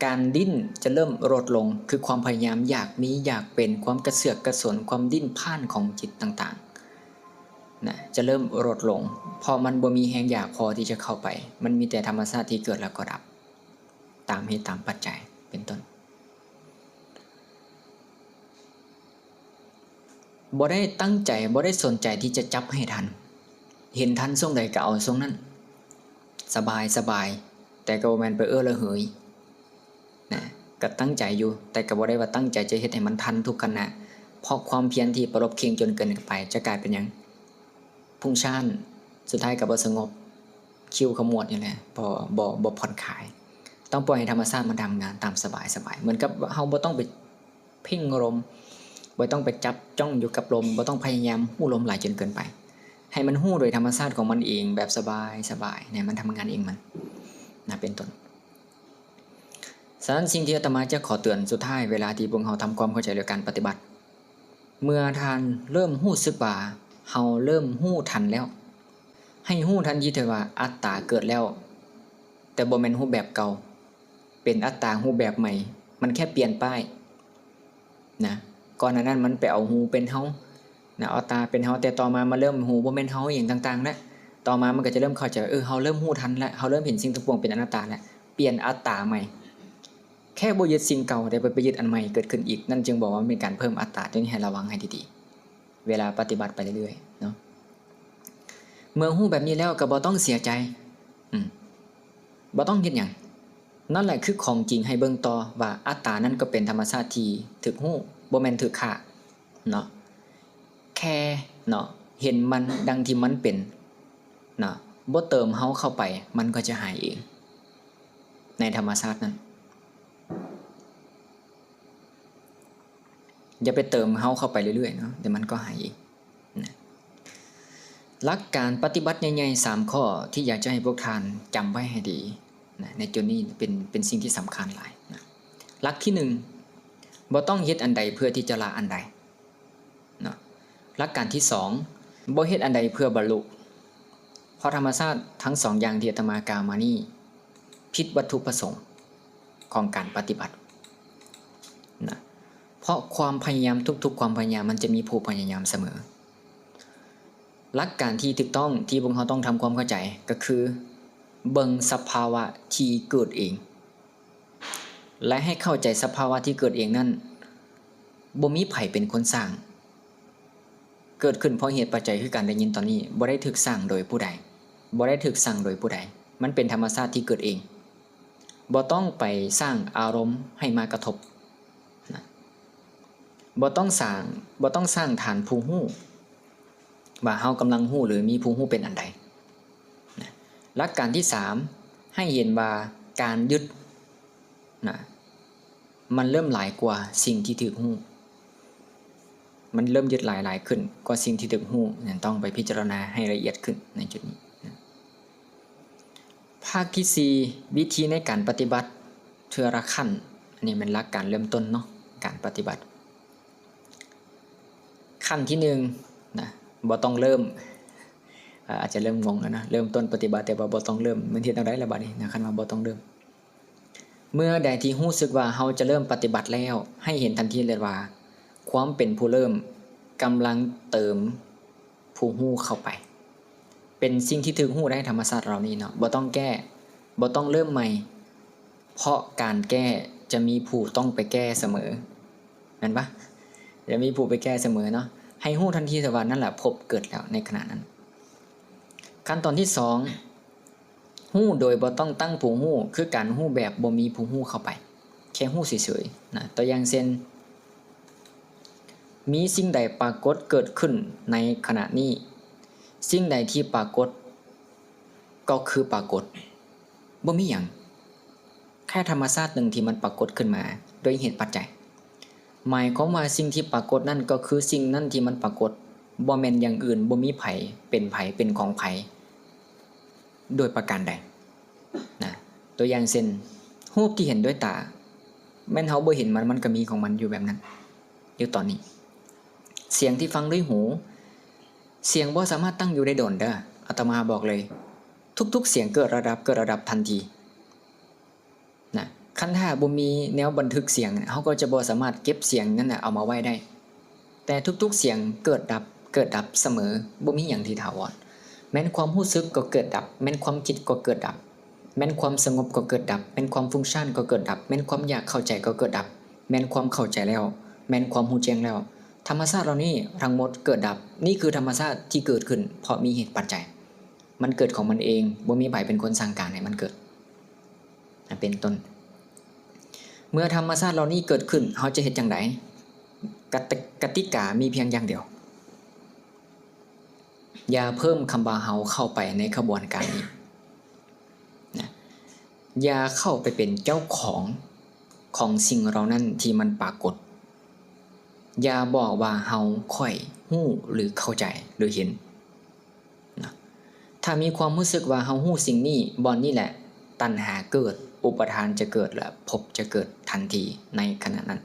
ການດີ້ນຈະເລີ່ມລົດລົງ, ຄືຄວາມພະຍາຍາມຢາກມີ, ຢາກເປັນ, ຄວາມກະເຊືອກກະສົນ, ຄວາມດີ້ນພານຂອງຈິດຕ່າງໆ ນະ ຈະເລີ່ມລົດລົງ, ເພາະມັນບໍ່ມີແຮງຢາກພໍທີ່ຈະເຂົ້າໄປ, ມັນມີແຕ່ທຳມະຊາດທີ່ເກີດແລ້ວກໍດັບ ຕາມເຫດຕາມປັດໄຈ ເປັນຕົ້ນ. ບໍ່ໄດ້ຕັ້ງໃຈ, ບໍ່ໄດ້ສົນໃຈທີ່ຈະຈັບໃຫ້ທັນ. ເຫັນທັນຊ່ວງໃດກໍເອົາຊ່ວງນັ້ນ. ສະບາຍ, ສະບາຍ, ແຕ່ກໍບໍ່ແມ່ນໄປເອື້ອລະເຫີຍນະ. ກໍຕັ້ງໃຈຢູ່, ແຕ່ກໍບໍ່ໄດ້ວ່າຕັ້ງໃຈຈະເຮັດໃຫ້ມັນທັນທຸກຂະນະ, ເພາະຄວາມພຽນທີ່ປະລົບເຄັ່ງຈົນເກີນໄປ ຈະກາຍເປັນຫຍັງ? ພຸ້ງຊ້ານ, ສຸດທ້າຍກໍບໍ່ສະຫງົບ, ຄິ້ວຂະມວດຢູ່ແຫຼະ, ບໍ່, ບໍ່, ບໍ່ຜ່ອນຄາຍ. ຕ້ອງປ່ອຍໃຫ້ທຳມະຊາດມັນທຳງານຕາມສະບາຍ, ສະບາຍ. ເໝືອນກັບເຮົາບໍ່ຕ້ອງໄປ ເພັ່ງລົມ, ບໍ່ຕ້ອງໄປຈັບຈ້ອງຢູ່ກັບລົມ, ບໍ່ຕ້ອງພະຍາຍາມຮູ້ລົມຫຼາຍຈົນເກີນໄປ. ໃຫ້ມັນຮູ້ໂດຍທຳມະຊາດຂອງມັນເອງ ແບບສະບາຍໆ ໃຫ້ມັນທຳງານເອງມັນນະ ເປັນຕົ້ນ. ສະນັ້ນ, ສິ່ງທີ່ອາດຕະມາຈະຂໍເຕືອນສຸດທ້າຍ ເວລາທີ່ພວກເຮົາທຳຄວາມເຂົ້າໃຈເລື່ອງການປະຕິບັດ, ເມື່ອທ່ານເລີ່ມຮູ້ສຶກວ່າເຮົາເລີ່ມຮູ້ທັນແລ້ວ, ໃຫ້ຮູ້ທັນທີເທື່ອວ່າອັດຕາເກີດແລ້ວ, ແຕ່ບໍ່ແມ່ນຮູບແບບເກົ່າ, ເປັນອັດຕາຮູບແບບໃໝ່, ມັນແຄ່ປ່ຽນປ້າຍ. ນະ ກ່ອນໜ້ານັ້ນມັນໄປເອົາຮູ້ເປັນເຮົານະ, ເອົາຕາເປັນເຮົາ, ແຕ່ຕໍ່ມາມັນເລີ່ມຮູ້ບໍ່ແມ່ນເຮົາອີ່ຫຍັງຕ່າງໆແລ້ວ. ຕໍ່ມາມັນກໍຈະເລີ່ມເຂົ້າໃຈວ່າ ເອີ ເຮົາເລີ່ມຮູ້ທັນແລ້ວ, ເຮົາເລີ່ມເຫັນສິ່ງທັງປວງເປັນອະນັດຕາແລ້ວ, ປ່ຽນອັດຕາໃໝ່. ແຄ່ບໍ່ຍຶດສິ່ງເກົ່າ, ແຕ່ໄປ, ໄປຍຶດອັນໃໝ່ເກີດຂຶ້ນອີກ, ນັ້ນຈຶ່ງບອກວ່າມັນເປັນການເພີ່ມອັດຕາ, ຈຶ່ງໃຫ້ລະວັງໃຫ້ດີໆ ເວລາປະຕິບັດໄປເລື້ອຍໆເນາະ. ເມື່ອຮູ້ແບບນີ້ແລ້ວກໍບໍ່ຕ້ອງເສຍໃຈ, ອືມ ບໍ່ຕ້ອງເຮັດຫຍັງ. ນັ້ນແຫຼະຄືຂອງຈິງໃຫ້ເບິ່ງຕໍ່ວ່າອັດຕານັ້ນກໍເປັນທຳມະຊາດທີ່ຖືກຮູ້, ບໍ່ແມ່ນຖືກຂ້າເນາະ. ແຄ່ເນາະ ເຫັນມັນດັ່ງທີ່ມັນເປັນເນາະ, ບໍ່ເຕີມເຮົາເຂົ້າໄປ, ມັນກໍຈະຫາຍເອງໃນທຳມະຊາດນັ້ນ. ຢ່າໄປເຕີມເຮົາເຂົ້າໄປເລື້ອຍໆເນາະ, ດຽວມັນກໍຫາຍເອງນະ. ຫຼັກການປະຕິບັດໃຫຍ່ໆສາມຂໍ້ທີ່ຢາກຈະໃຫ້ພວກທ່ານຈຳໄວ້ໃຫ້ດີນະ ໃນຈຸດນີ້ເປັນ, ເປັນສິ່ງທີ່ສຳຄັນຫຼາຍນະ. ຫຼັກທີໜຶ່ງ, ບໍ່ຕ້ອງເຮັດອັນໃດເພື່ອທີ່ຈະລະອັນໃດເນາະ. ຫຼັກການທີສອງ, ບໍ່ເຮັດອັນໃດເພື່ອບັນລຸ, ເພາະທຳມະຊາດທັງສອງຢ່າງທີ່ອາດຕະມາກ່າວມານີ້ ຜິດວັດຖຸປະສົງຂອງການປະຕິບັດນະ. ເພາະຄວາມພະຍາຍາມ, ທຸກໆຄວາມພະຍາຍາມມັນຈະມີຜູ້ພະຍາຍາມສະເໝີ. ຫຼັກການທີ່ຖືກຕ້ອງທີ່ພວກເຮົາຕ້ອງທຳຄວາມເຂົ້າໃຈກໍຄື ເບິ່ງສະພາວະທີ່ເກີດເອງ ແລະ ໃຫ້ເຂົ້າໃຈສະພາວະທີ່ເກີດເອງນັ້ນ ບໍ່ມີໃຜເປັນຄົນສ້າງ, ເກີດຂຶ້ນເພາະເຫດປັດໄຈຄືການໄດ້ຍິນຕອນນີ້, ບໍ່ໄດ້ຖືກສ້າງໂດຍຜູ້ໃດ, ບໍ່ໄດ້ຖືກສັ່ງໂດຍຜູ້ໃດ, ມັນເປັນທຳມະຊາດທີ່ເກີດເອງ. ບໍ່ຕ້ອງໄປສ້າງອາລົມໃຫ້ມາກະທົບນະ. ບໍ່ຕ້ອງສ້າງ, ບໍ່ຕ້ອງສ້າງຖານຜູ້ຮູ້ວ່າເຮົາກຳລັງຮູ້ ຫຼື ມີຜູ້ຮູ້ເປັນອັນໃດນະ. ຫຼັກການທີສາມ ໃຫ້ເຫັນວ່າການຍຶດນະ ມັນເລີ່ມຫຼາຍກວ່າສິ່ງທີ່ຖືກຮູ້. ມັນເລີ່ມຍຶດຫຼາຍໆຂຶ້ນກວ່າສິ່ງທີ່ຖືກຮູ້. ນັ້ນ ຕ້ອງໄປພິຈາລະນາໃຫ້ລະອຽດຂຶ້ນໃນຈຸດນີ້ນະ. ພາກທີສີ່ ວິທີໃນການປະຕິບັດເທື່ອລະຂັ້ນ. ອັນນີ້ແມ່ນຫຼັກການເລີ່ມຕົ້ນເນາະ, ການປະຕິບັດ. ຂັ້ນທີໜຶ່ງນະ ບໍ່ຕ້ອງເລີ່ມ. ອາ ອາດຈະເລີ່ມງົງແລ້ວນະ, ເລີ່ມຕົ້ນປະຕິບັດ ແຕ່ວ່າບໍ່ຕ້ອງເລີ່ມ, ມັນເຮັດແນວໃດລະບາດນີ້ນະ ຄັນວ່າບໍ່ຕ້ອງເລີ່ມ? ເມື່ອໃດທີ່ຮູ້ສຶກວ່າເຮົາຈະເລີ່ມປະຕິບັດແລ້ວ, ໃຫ້ເຫັນທັນທີເລີຍວ່າ ຄວາມເປັນຜູ້ເລີ່ມກຳລັງເຕີມຜູ້ຮູ້ເຂົ້າໄປ. ເປັນສິ່ງທີ່ຖືກຮູ້ໄດ້ ທຳມະຊາດເຫຼົ່ານີ້ເນາະ, ບໍ່ຕ້ອງແກ້, ບໍ່ຕ້ອງເລີ່ມໃໝ່, ເພາະການແກ້ຈະມີຜູ້ຕ້ອງໄປແກ້ສະເໝີ. ແມ່ນປະ? ຈະມີຜູ້ໄປແກ້ສະເໝີເນາະ. ໃຫ້ຮູ້ທັນທີເລີຍວ່ານັ້ນລະພົບເກີດແລ້ວໃນຂະນະນັ້ນ. ຂັ້ນຕອນທີສອງ ຮູ້ໂດຍບໍ່ຕ້ອງຕັ້ງຜູ້ຮູ້ ຄືການຮູ້ແບບບໍ່ມີຜູ້ຮູ້ເຂົ້າໄປ, ແຄ່ຮູ້ເສີຍໆນະ. ຕົວຢ່າງເຊັ່ນ ມີສິ່ງໃດປາກົດເກີດຂຶ້ນໃນຂະນະນີ້, ສິ່ງໃດທີ່ປາກົດກໍຄືປາກົດ, ບໍ່ມີຫຍັງ. ແຄ່ທຳມະຊາດໜຶ່ງທີ່ມັນປາກົດຂຶ້ນມາໂດຍເຫດປັດໄຈ. ໝາຍຄວາມວ່າສິ່ງທີ່ປາກົດນັ້ນກໍຄືສິ່ງນັ້ນທີ່ມັນປາກົດ, ບໍ່ແມ່ນຢ່າງອື່ນ, ບໍ່ມີໃຜເປັນໃຜເປັນຂອງໃຜໂດຍປະການໃດນະ. ຕົວຢ່າງເຊັ່ນ ຮູບທີ່ເຫັນດ້ວຍຕາ, ແມ່ນເຮົາບໍ່ເຫັນມັນ, ມັນກໍມີຂອງມັນຢູ່ແບບນັ້ນຢູ່ຕອນນີ້. ສຽງທີ່ຟັງດ້ວຍຫູ, ສຽງບໍ່ສາມາດຕັ້ງຢູ່ໄດ້ດົນເດີ. ອາດຕະມາບອກເລີຍ, ທຸກໆສຽງເກີດແລ້ວດັບ, ເກີດແລ້ວດັບທັນທີ. ນະ ຄັນຖ້າບໍ່ມີແນວບັນທຶກສຽງ, ເຮົາກໍຈະບໍ່ສາມາດເກັບສຽງນັ້ນນະເອົາມາໄວ້ໄດ້. ແຕ່ທຸກໆສຽງເກີດດັບ, ເກີດດັບສະເໝີ, ບໍ່ມີຫຍັງທີ່ຖາວອນ. ແມ່ນຄວາມຮູ້ສຶກກໍເກີດດັບ, ແມ່ນຄວາມຄິດກໍເກີດດັບ, ແມ່ນຄວາມສະຫງົບກໍເກີດດັບ, ແມ່ນຄວາມຟຸ້ງຊານກໍເກີດດັບ, ແມ່ນຄວາມຢາກເຂົ້າໃຈກໍເກີດດັບ, ແມ່ນຄວາມເຂົ້າໃຈແລ້ວ, ແມ່ນຄວາມຮູ້ແຈ້ງແລ້ວ. ທຳມະຊາດເຫຼົ່ານີ້ທັງໝົດເກີດດັບ. ນີ້ຄືທຳມະຊາດທີ່ເກີດຂຶ້ນເພາະມີເຫດປັດໄຈ. ມັນເກີດຂອງມັນເອງ, ບໍ່ມີໃຜເປັນຄົນສັ່ງການໃຫ້ມັນເກີດ. ເປັນຕົ້ນ. ເມື່ອທຳມະຊາດເຫຼົ່ານີ້ເກີດຂຶ້ນ, ເຮົາຈະເຮັດຈັ່ງໃດ? ກະຕິ ກະຕິກາມີພຽງຢ່າງດຽວ. ຢ່າເພີ່ມຄຳວ່າເຮົາເຂົ້າໄປໃນຂະບວນການນີ້ນະ. ຢ່າເຂົ້າໄປເປັນເຈົ້າຂອງຂອງສິ່ງເຫຼົ່ານັ້ນທີ່ມັນປາກົດ. ຢ່າບອກວ່າເຮົາ, ຂ້ອຍ, ຮູ້ ຫຼື ເຂົ້າໃຈ ຫຼື ເຫັນ. ນະ ຖ້າມີຄວາມຮູ້ສຶກວ່າເຮົາຮູ້ສິ່ງນີ້, ບ່ອນນີ້ແຫຼະຕັນຫາເກີດ, ອຸປາທານຈະເກີດ ແລະ ພົບຈະເກີດທັນທີໃນຂະນະນັ້ນ.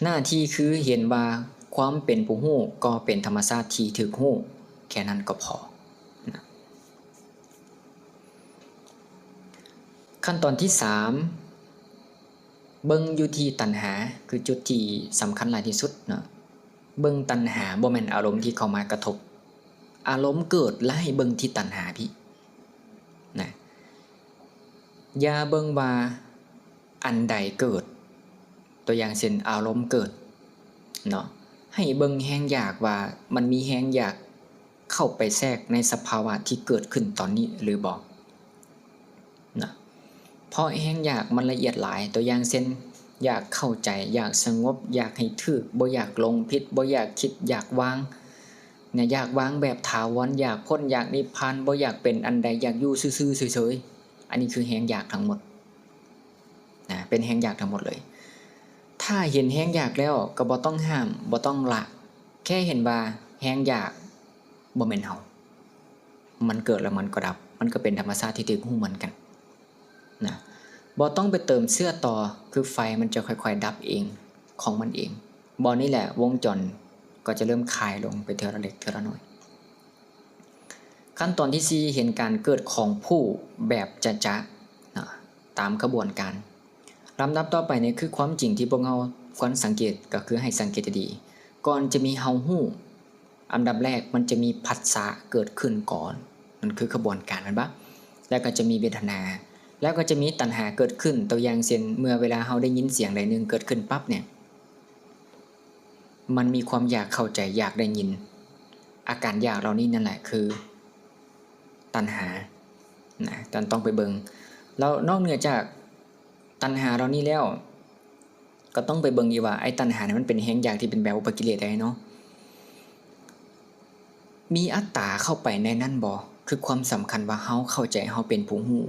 ໜ້າທີ່ຄືເຫັນວ່າຄວາມເປັນຜູ້ຮູ້ກໍເປັນທຳມະຊາດທີ່ຖືກຮູ້, ແຄ່ນັ້ນກໍພໍ. ນະ ຂັ້ນຕອນທີສາມ ເບິ່ງຢູ່ທີ່ຕັນຫາ ຄືຈຸດທີ່ສຳຄັນຫຼາຍທີ່ສຸດເນາະ. ເບິ່ງຕັນຫາ ບໍ່ແມ່ນອາລົມທີ່ເຂົ້າມາກະທົບ. ອາລົມເກີດ ແລະ ໃຫ້ເບິ່ງທີ່ຕັນຫາພີ້ນະ. ຢ່າເບິ່ງວ່າອັນໃດເກີດ, ຕົວຢ່າງເຊັ່ນ ອາລົມເກີດເນາະ, ໃຫ້ເບິ່ງແຮງຢາກວ່າມັນມີແຮງຢາກເຂົ້າໄປແຊກໃນສະພາວະທີ່ເກີດຂຶ້ນຕອນນີ້ຫຼືບໍ່. ນະ ເພາະແຮງຢາກມັນລະອຽດຫຼາຍ, ຕົວຢ່າງເຊັ່ນ ຢາກເຂົ້າໃຈ, ຢາກສະຫງົບ, ຢາກໃຫ້ຖືກ, ບໍ່ຢາກຫຼົງຜິດ, ບໍ່ຢາກຄິດ, ຢາກວາງນະ, ຢາກວາງແບບຖາວອນ, ຢາກພົ້ນ, ຢາກນິບພານ, ບໍ່ຢາກເປັນອັນໃດ, ຢາກຢູ່ຊື່ໆເສີຍໆ. ອັນນີ້ຄືແຮງຢາກທັງໝົດນະ, ເປັນແຮງຢາກທັງໝົດເລີຍ. ຖ້າເຫັນແຮງຢາກແລ້ວກໍບໍ່ຕ້ອງຫ້າມ, ບໍ່ຕ້ອງລະ, ແຄ່ເຫັນວ່າແຮງຢາກບໍ່ແມ່ນເຮົາ. ມັນເກີດແລ້ວມັນກໍດັບ, ມັນກໍເປັນທຳມະຊາດທີ່ຖືກຮູ້ເໝືອນກັນນະ. ບໍ່ຕ້ອງໄປເຕີມເຊື້ອຕໍ່, ຄືໄຟມັນຈະຄ່ອຍໆດັບເອງຂອງມັນເອງ. ບ່ອນນີ້ແຫຼະວົງຈອນກໍຈະເລີ່ມຄາຍລົງໄປເທື່ອລະເລັກເທື່ອລະໜ້ອຍ. ຂັ້ນຕອນທີສີ່ ເຫັນການເກີດຂອງຜູ້ແບບຈະໆນະ, ຕາມຂະບວນການ. ລຳດັບຕໍ່ໄປນີ້ຄືຄວາມຈິງທີ່ພວກເຮົາຄວນສັງເກດ, ກໍຄືໃຫ້ສັງເກດດີໆ. ກ່ອນຈະມີເຮົາຮູ້, ອັນດັບແລກມັນຈະມີພັດສະເກີດຂຶ້ນກ່ອນ, ມັນຄືຂະບວນການແມ່ນບໍ່? ແລ້ວກໍຈະມີເວທະນາ, ແລ້ວກໍຈະມີຕັນຫາເກີດຂຶ້ນ. ຕົວຢ່າງເຊັ່ນ ເມື່ອເວລາເຮົາໄດ້ຍິນສຽງໃດໜຶ່ງເກີດຂຶ້ນປັບນີ້ ມັນມີຄວາມຢາກເຂົ້າໃຈ, ຢາກໄດ້ຍິນ. ອາການຢາກເຫຼົ່ານີ້ນັ້ນແຫຼະຄືຕັນຫານະ, ຕ້ອງໄປເບິ່ງ. ແລ້ວນອກເໜືອຈາກຕັນຫາເຫຼົ່ານີ້ແລ້ວ, ກໍຕ້ອງໄປເບິ່ງອີກວ່າ ໄອ້ຕັນຫານີ້ມັນເປັນແຮງຢາກທີ່ເປັນແບບອຸປະກິເລດໃດເນາະ, ມີອັດຕາເຂົ້າໄປໃນນັ້ນບໍ່? ຄືຄວາມສຳຄັນວ່າເຮົາເຂົ້າໃຈ ເຮົາເປັນຜູ້ຮູ້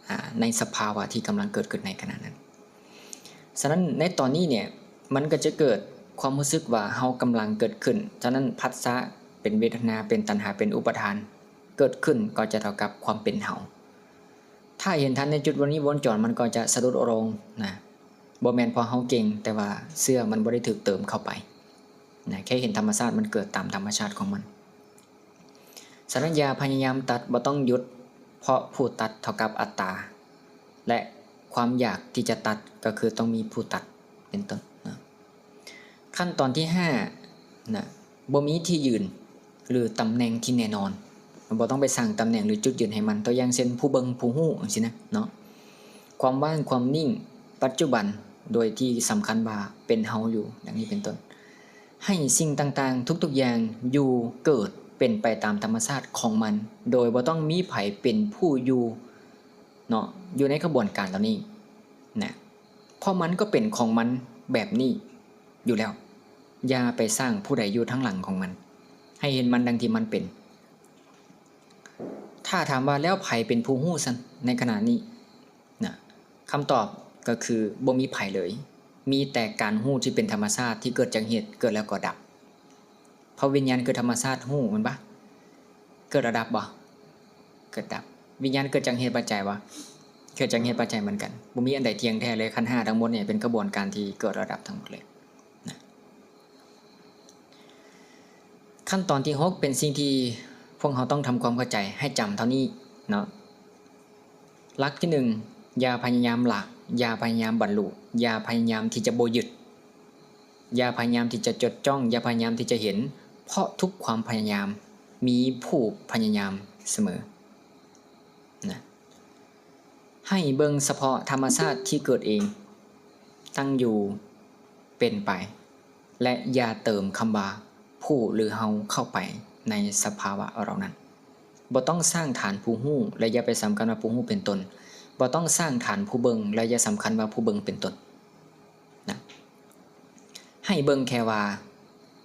ອາ ໃນສະພາວະທີ່ກຳລັງເກີດຂຶ້ນໃນຂະນະນັ້ນ. ສະນັ້ນໃນຕອນນີ້ເນຍ ມັນກໍຈະເກີດຄວາມຮູ້ສຶກວ່າເຮົາກຳລັງເກີດຂຶ້ນ. ສະນັ້ນ ພັດສະ ເປັນເວທະນາ ເປັນຕັນຫາ ເປັນອຸປາທານ ເກີດຂຶ້ນກໍຈະເທົ່າກັບຄວາມເປັນເຮົາ. ຖ້າເຫັນທັນໃນຈຸດວົນນີ້ວົນຈອນ ມັນກໍຈະສະດຸດລົງນະ. ບໍ່ແມ່ນເພາະເຮົາເກັ່ງ, ແຕ່ວ່າເຊື້ອມັນບໍ່ໄດ້ຖືກເຕີມເຂົ້າໄປນະ. ແຄ່ເຫັນທຳມະຊາດມັນເກີດຕາມທຳມະຊາດຂອງມັນ. ສະນັ້ນ ຢ່າພະຍາຍາມຕັດ, ບໍ່ຕ້ອງຢຸດ, ເພາະຜູ້ຕັດເທົ່າກັບອັດຕາ ແລະ ຄວາມຢາກທີ່ຈະຕັດ ກໍຄືຕ້ອງມີຜູ້ຕັດ ເປັນຕົ້ນນະ. ຂັ້ນຕອນທີຫ້ານະ, ບໍ່ມີທີ່ຢືນ ຫຼື ຕຳແໜ່ງທີ່ແນ່ນອນ. ບໍ່ຕ້ອງໄປສ້າງຕຳແໜ່ງ ຫຼື ຈຸດຢືນໃຫ້ມັນ. ຕົວຢ່າງເຊັ່ນ ຜູ້ເບິ່ງ, ຜູ້ຮູ້ ຈັ່ງຊີ້ນະເນາະ. ຄວາມວ່າງ, ຄວາມນິ່ງ, ປັດຈຸບັນ, ໂດຍທີ່ສຳຄັນວ່າເປັນເຮົາຢູ່, ດັ່ງນີ້ເປັນຕົ້ນ. ໃຫ້ສິ່ງຕ່າງໆ ທຸກໆຢ່າງຢູ່, ເກີດ, ເປັນໄປຕາມທຳມະຊາດຂອງມັນ, ໂດຍບໍ່ຕ້ອງມີໃຜເປັນຜູ້ຢູ່ເນາະ, ຢູ່ໃນຂະບວນການເຫຼົ່ານີ້ນະ. ເພາະມັນກໍເປັນຂອງມັນແບບນີ້ຢູ່ແລ້ວ. ຢ່າໄປສ້າງຜູ້ໃດຢູ່ທາງຫຼັງຂອງມັນ. ໃຫ້ເຫັນມັນດັ່ງທີ່ມັນເປັນ. ຖ້າຖາມວ່າແລ້ວໃຜເປັນຜູ້ຮູ້ຊັ້ນໃນຂະນະນີ້ນະ? ຄຳຕອບກໍຄືບໍ່ມີໃຜເລີຍ. ມີແຕ່ການຮູ້ທີ່ເປັນທຳມະຊາດທີ່ເກີດຈາກເຫດ, ເກີດແລ້ວກໍດັບ. ເພາະວິນຍານຄືທຳມະຊາດຮູ້, ແມ່ນປະ? ເກີດແລ້ວດັບບໍ່? ເກີດດັບ. ວິນຍານເກີດຈາກເຫດປັດໄຈບໍ່? ເກີດຈາກເຫດປັດໄຈເໝືອນກັນ. ບໍ່ມີອັນໃດທ່ຽງແທ້ເລີຍ. ຂັນຫ້າທັງໝົດນີ້ເປັນຂະບວນການທີ່ເກີດແລ້ວດັບທັງໝົດເລີຍນະ. ຂັ້ນຕອນທີຫົກເປັນສິ່ງທີ່ພວກເຮົາຕ້ອງທຳຄວາມເຂົ້າໃຈ, ໃຫ້ຈຳເທົ່ານີ້ເນາະ. ຫຼັກທີໜຶ່ງ, ຢ່າພະຍາຍາມລະ, ຢ່າພະຍາຍາມບັນລຸ, ຢ່າພະຍາຍາມທີ່ຈະບໍ່ຍຶດ, ຢ່າພະຍາຍາມທີ່ຈະຈົດຈ້ອງ, ຢ່າພະຍາຍາມທີ່ຈະເຫັນ, ເພາະທຸກຄວາມພະຍາຍາມມີຜູ້ພະຍາຍາມສະເໝີນະ. ໃຫ້ເບິ່ງສະເພາະທຳມະຊາດທີ່ເກີດເອງ, ຕັ້ງຢູ່, ເປັນໄປ ແລະ ຢ່າເຕີມຄຳວ່າຜູ້ ຫຼື ເຮົາເຂົ້າໄປໃນສະພາວະເຫຼົ່ານັ້ນ. ບໍ່ຕ້ອງສ້າງຖານຜູ້ຮູ້ ແລະ ຢ່າໄປສຳຄັນວ່າຜູ້ຮູ້ເປັນຕົນ. ບໍ່ຕ້ອງສ້າງຖານຜູ້ເບິ່ງ ແລະ ຢ່າສຳຄັນວ່າຜູ້ເບິ່ງເປັນຕົນນະ. ໃຫ້ເບິ່ງແຄ່ວ່າ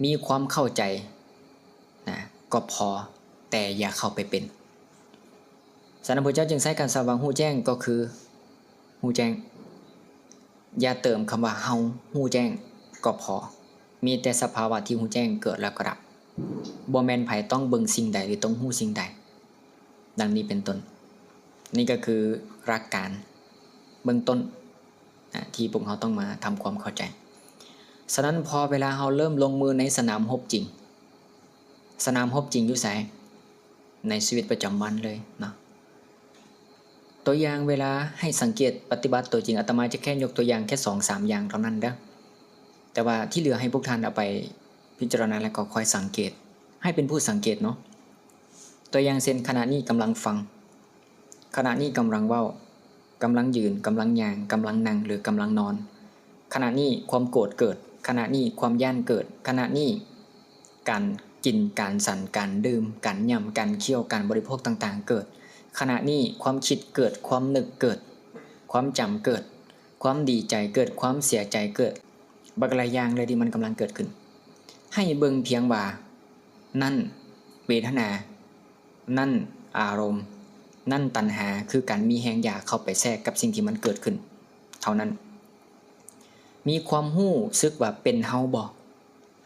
ມີຄວາມເຂົ້າໃຈນະ ກໍພໍ, ແຕ່ຢ່າເຂົ້າໄປເປັນ. ສະນັ້ນ ພະເຈົ້າຈຶ່ງໃຊ້ຄຳສັບວ່າຮູ້ແຈ້ງກໍຄືຮູ້ແຈ້ງ. ຢ່າເຕີມຄຳວ່າເຮົາຮູ້ແຈ້ງກໍພໍ. ມີແຕ່ສະພາວະທີ່ຮູ້ແຈ້ງເກີດແລ້ວກໍດັບ. ບໍ່ແມ່ນໃຜຕ້ອງເບິ່ງສິ່ງໃດ ຫຼື ຕ້ອງຮູ້ສິ່ງໃດ. ດັ່ງນີ້ເປັນຕົ້ນ. ນີ້ກໍຄືຫຼັກການເບື້ອງຕົ້ນນະ ທີ່ພວກເຮົາຕ້ອງມາທຳຄວາມເຂົ້າໃຈ. ສະນັ້ນ ພໍເວລາເຮົາເລີ່ມລົງມືໃນສະໜາມຮົບຈິງ, ສະໜາມຮົບຈິງຢູ່ໃສ? ໃນຊີວິດປະຈຳວັນເລີຍເນາະ. ຕົວຢ່າງເວລາໃຫ້ສັງເກດປະຕິບັດຕົວຈິງ, ອາດຕະມາຈະແຄ່ຍົກຕົວຢ່າງແຄ່ສອງສາມຢ່າງເທົ່ານັ້ນເດີ້, ແຕ່ວ່າທີ່ເຫຼືອໃຫ້ພວກທ່ານເອົາໄປພິຈາລະນາ ແລ້ວກໍຄອຍສັງເກດ, ໃຫ້ເປັນຜູ້ສັງເກດເນາະ. ຕົວຢ່າງເຊັ່ນ ຂະນະນີ້ກຳລັງຟັງ, ຂະນະນີ້ກຳລັງເວົ້າ, ກຳລັງຢືນ, ກຳລັງຍ່າງ, ກຳລັງນັ່ງ ຫຼື ກຳລັງນອນ. ຂະນະນີ້ຄວາມໂກດເກີດ, ຂະນະນີ້ຄວາມຢ້ານເກີດ, ຂະນະນີ້ການກິນ, ການສັນ, ການດື່ມ, ການຫຍ້ຳ, ການຄ້ຽວ, ການບໍລິໂພກຕ່າງໆເກີດ, ຂະນະນີ້ຄວາມຄິດເກີດ, ຄວາມນຶກເກີດ, ຄວາມຈຳເກີດ, ຄວາມດີໃຈເກີດ, ຄວາມເສຍໃຈເກີດ, ບັກຫຼາຍຢ່າງເລີຍທີ່ມັນກຳລັງເກີດຂຶ້ນ. ໃຫ້ເບິ່ງພຽງວ່າ ນັ້ນເວທະນາ, ນັ້ນອາລົມ, ນັ້ນຕັນຫາ, ຄືການມີແຮງຢາກເຂົ້າໄປແຊກກັບສິ່ງທີ່ມັນເກີດຂຶ້ນເທົ່ານັ້ນ. ມີຄວາມຮູ້ສຶກວ່າເປັນເຮົາບໍ່?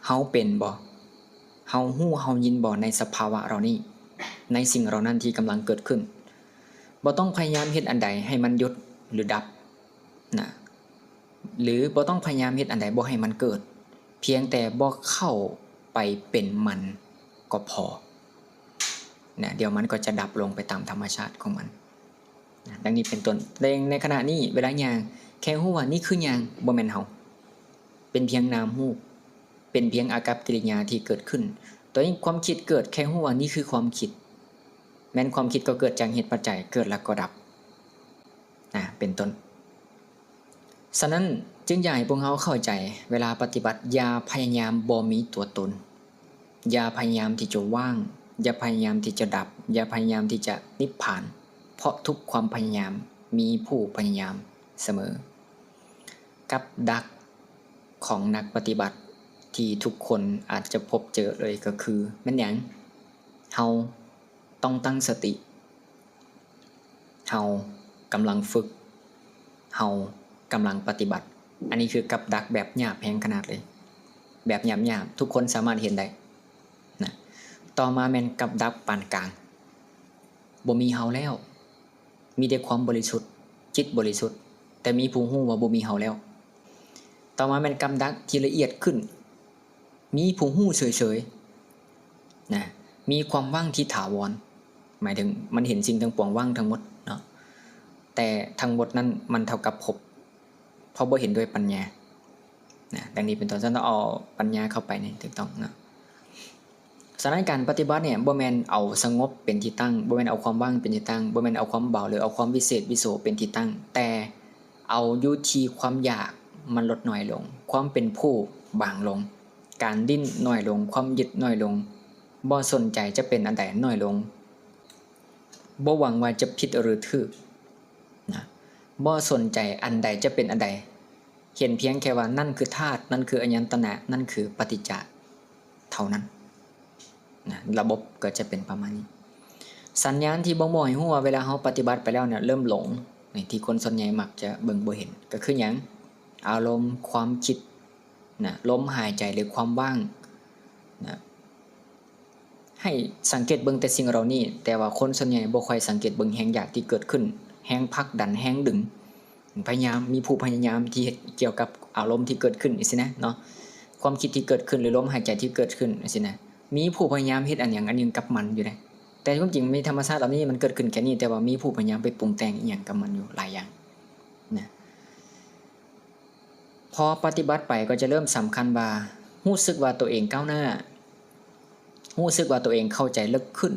ເຮົາເປັນບໍ່? ເຮົາຮູ້ເຮົາຍິນບໍ່ໃນສະພາວະເຫຼົ່ານີ້, ໃນສິ່ງເຫຼົ່ານັ້ນທີ່ກຳລັງເກີດຂຶ້ນ? ບໍ່ຕ້ອງພະຍາຍາມເຮັດອັນໃດໃຫ້ມັນຢຸດ ຫຼື ດັບນະ, ຫຼື ບໍ່ຕ້ອງພະຍາຍາມເຮັດອັນໃດບໍ່ໃຫ້ມັນເກີດ, ພຽງແຕ່ບໍ່ເຂົ້າໄປເປັນມັນກໍພໍນະ, ດຽວມັນກໍຈະດັບລົງໄປຕາມທຳມະຊາດຂອງມັນນະ. ດັ່ງນີ້ເປັນຕົ້ນ. ແລະ ໃນຂະນະນີ້ເວລາຍ່າງ ແຄ່ຮູ້ວ່ານີ້ຄືຍ່າງ, ບໍ່ແມ່ນເຮົາ. ເປັນພຽງນາມຮູບ, ເປັນພຽງອາກັບກິລິຍາທີ່ເກີດຂຶ້ນ. ຕົວນີ້ຄວາມຄິດເກີດ, ແຄ່ຮູ້ວ່ານີ້ຄືຄວາມຄິດ. ແມ່ນຄວາມຄິດກໍເກີດຈາກເຫດປັດໄຈ, ເກີດແລ້ວກໍດັບນະ, ເປັນຕົ້ນ. ສະນັ້ນ ຈຶ່ງຢາກໃຫ້ພວກເຮົາເຂົ້າໃຈ, ເວລາປະຕິບັດ ຢ່າພະຍາຍາມບໍ່ມີຕົວຕົນ. ຢ່າພະຍາຍາມທີ່ຈະວ່າງ, ຢ່າພະຍາຍາມທີ່ຈະດັບ, ຢ່າພະຍາຍາມທີ່ຈະນິບພານ, ເພາະທຸກຄວາມພະຍາຍາມມີຜູ້ພະຍາຍາມສະເໝີ. ກັບດັກຂອງນັກປະຕິບັດທີ່ທຸກຄົນອາດຈະພົບເຈີເລີຍກໍຄື ແມ່ນຫຍັງ? ເຮົາ ຕ້ອງຕັ້ງສະຕິ. ເຮົາກຳລັງຝຶກ, ເຮົາກຳລັງປະຕິບັດ. ອັນນີ້ຄືກັບດັກແບບຫຍາບແຮງຂະໜາດເລີຍ, ແບບຫຍາບໆ ທຸກຄົນສາມາດເຫັນໄດ້ນະ. ຕໍ່ມາແມ່ນກັບດັກປານກາງ, ບໍ່ມີເຮົາແລ້ວ, ມີແຕ່ຄວາມບໍລິສຸດ, ຈິດບໍລິສຸດ, ແຕ່ມີຜູ້ຮູ້ວ່າບໍ່ມີເຮົາແລ້ວ. ຕໍ່ມາແມ່ນກັບດັກທີ່ລະອຽດຂຶ້ນ, ມີຜູ້ຮູ້ເສີຍໆນະ, ມີຄວາມວ່າງທີ່ຖາວອນ, ໝາຍເຖິງມັນເຫັນສິ່ງທັງປວງວ່າງທັງໝົດເນາະ, ແຕ່ທັງໝົດນັ້ນມັນເທົ່າກັບພົບ, ເພາະບໍ່ເຫັນດ້ວຍປັນຍານະ, ດັ່ງນີ້ເປັນຕົ້ນ. ຊັ້ນຕ້ອງເອົາປັນຍາເຂົ້າໄປໃນຖືກຕ້ອງເນາະ. ສະນັ້ນການປະຕິບັດເນີ້ຍ ບໍ່ແມ່ນເອົາສະຫງົບເປັນທີ່ຕັ້ງ, ບໍ່ແມ່ນເອົາຄວາມວ່າງເປັນທີ່ຕັ້ງ, ບໍ່ແມ່ນເອົາຄວາມເບົາ ຫຼື ເອົາຄວາມວິເສດວິໂສເປັນທີ່ຕັ້ງ, ແຕ່ເອົາຢູ່ທີ່ຄວາມຢາກມັນລົດໜ້ອຍລົງ, ຄວາມເປັນຜູ້ບາງລົງ, ການດີ້ນໜ້ອຍລົງ, ຄວາມຍຶດໜ້ອຍລົງ, ບໍ່ສົນໃຈຈະເປັນອັນໃດໜ້ອຍລົງ, ບໍ່ຫວັງວ່າຈະຜິດ ຫຼື ຖືກນະ, ບໍ່ສົນໃຈອັນໃດຈະເປັນອັນໃດ, ເຫັນພຽງແຄ່ວ່ານັ້ນຄືທາດ, ນັ້ນຄືອາຍະຕະນະ, ນັ້ນຄືປະຕິດຈະເທົ່ານັ້ນນະ, ລະບົບກໍຈະເປັນປະມານນີ້. ສັນຍານທີ່ບົ່ງບອກໃຫ້ຮູ້ວ່າເວລາເຮົາປະຕິບັດໄປແລ້ວເນຍ ເລີ່ມຫຼົງ, ໃນທີ່ຄົນສ່ວນໃຫຍ່ມັກຈະເບິ່ງບໍ່ເຫັນ ກໍຄືຫຍັງ? ອາລົມ, ຄວາມຄິດນະ, ລົມຫາຍໃຈ ຫຼື ຄວາມວ່າງນະ. ໃຫ້ສັງເກດເບິ່ງແຕ່ສິ່ງເຫຼົ່ານີ້, ແຕ່ວ່າຄົນສ່ວນໃຫຍ່ບໍ່ຄ່ອຍສັງເກດເບິ່ງແຮງຢາກທີ່ເກີດຂຶ້ນ, ແຮງຜັກດັນ, ແຮງດຶງ, ພະຍາຍາມ, ມີຜູ້ພະຍາຍາມທີ່ເຮັດກ່ຽວກັບອາລົມທີ່ເກີດຂຶ້ນຊີ້ນະເນາະ, ຄວາມຄິດທີ່ເກີດຂຶ້ນ ຫຼື ລົມຫາຍໃຈທີ່ເກີດຂຶ້ນຊີ້ນະ, ມີຜູ້ພະຍາຍາມເຮັດອັນຫຍັງອັນໜຶ່ງກັບມັນຢູ່ເດ້. ແຕ່ຄວາມຈິງມີທຳມະຊາດເຫຼົ່ານີ້ມັນເກີດຂຶ້ນແຄ່ນີ້, ແຕ່ວ່າມີຜູ້ພະຍາຍາມໄປປຸງແຕ່ງອີ່ຫຍັງກັບມັນຢູ່ຫຼາຍຢ່າງນະ. ພໍປະຕິບັດໄປກໍຈະເລີ່ມສຳຄັນວ່າ ຮູ້ສຶກວ່າໂຕເອງກ້າວໜ້າ, ຮູ້ສຶກວ່າໂຕເອງເຂົ້າໃຈເລິກຂຶ້ນ,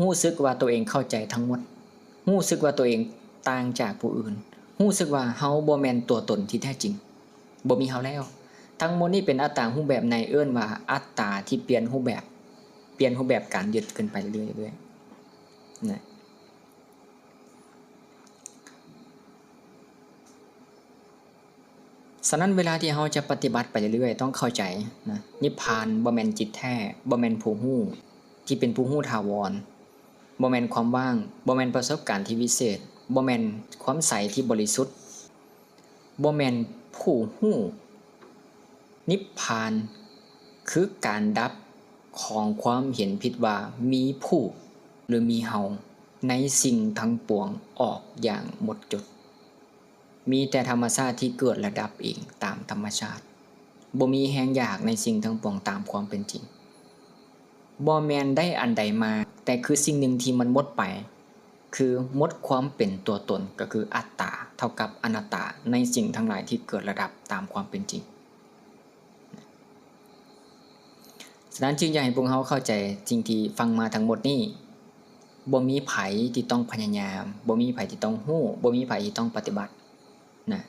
ຮູ້ສຶກວ່າໂຕເອງເຂົ້າໃຈທັງໝົດ, ຮູ້ສຶກວ່າໂຕເອງຕ່າງຈາກຜູ້ອື່ນ, ຮູ້ສຶກວ່າເຮົາບໍ່ແມ່ນຕົວຕົນທີ່ແທ້ຈິງ, ບໍ່ມີເຮົາແລ້ວ. ທັງໝົດນີ້ເປັນອັດຕາຮູບແບບໃນ, ເອີ້ນວ່າອັດຕາທີ່ປ່ຽນຮູບແບບ, ປ່ຽນຮູບແບບການຍຶດຂຶ້ນໄປເລື້ອຍໆນະ. ສະນັ້ນເວລາທີ່ເຮົາຈະປະຕິບັດໄປເລື້ອຍໆ ຕ້ອງເຂົ້າໃຈນະ, ນິບພານບໍ່ແມ່ນຈິດແທ້, ບໍ່ແມ່ນຜູ້ຮູ້ທີ່ເປັນຜູ້ຮູ້ຖາວອນ, ບໍ່ແມ່ນຄວາມວ່າງ, ບໍ່ແມ່ນປະສົບການທີ່ວິເສດ, ບໍ່ແມ່ນຄວາມໃສທີ່ບໍລິສຸດ, ບໍ່ແມ່ນຜູ້ຮູ້. ນິບພານຄືການດັບຂອງຄວາມເຫັນຜິດວ່າມີຜູ້ ຫຼື ມີເຮົາໃນສິ່ງທັງປວງອອກຢ່າງໝົດຈົດ. ມີແຕ່ທຳມະຊາດທີ່ເກີດແລະດັບເອງຕາມທຳມະຊາດ. ບໍ່ມີແຮງຢາກໃນສິ່ງທັງປວງຕາມຄວາມເປັນຈິງ. ບໍ່ແມ່ນໄດ້ອັນໃດມາ, ແຕ່ຄືສິ່ງໜຶ່ງທີ່ມັນໝົດໄປ, ຄືໝົດຄວາມເປັນຕົວຕົນ, ກໍຄືອັດຕາ ເທົ່າກັບອະນັດຕາ ໃນສິ່ງທັງຫຼາຍທີ່ເກີດແລະດັບຕາມຄວາມເປັນຈິງ. ສະນັ້ນຈຶ່ງຢາກໃຫ້ພວກເຮົາເຂົ້າໃຈສິ່ງທີ່ຟັງມາທັງໝົດນີ້, ບໍ່ມີໃຜທີ່ຕ້ອງພະຍາຍາມ, ບໍ່ມີໃຜທີ່ຕ້ອງຮູ້, ບໍ່ມີໃຜທີ່ຕ້ອງປະຕິບັດນະ.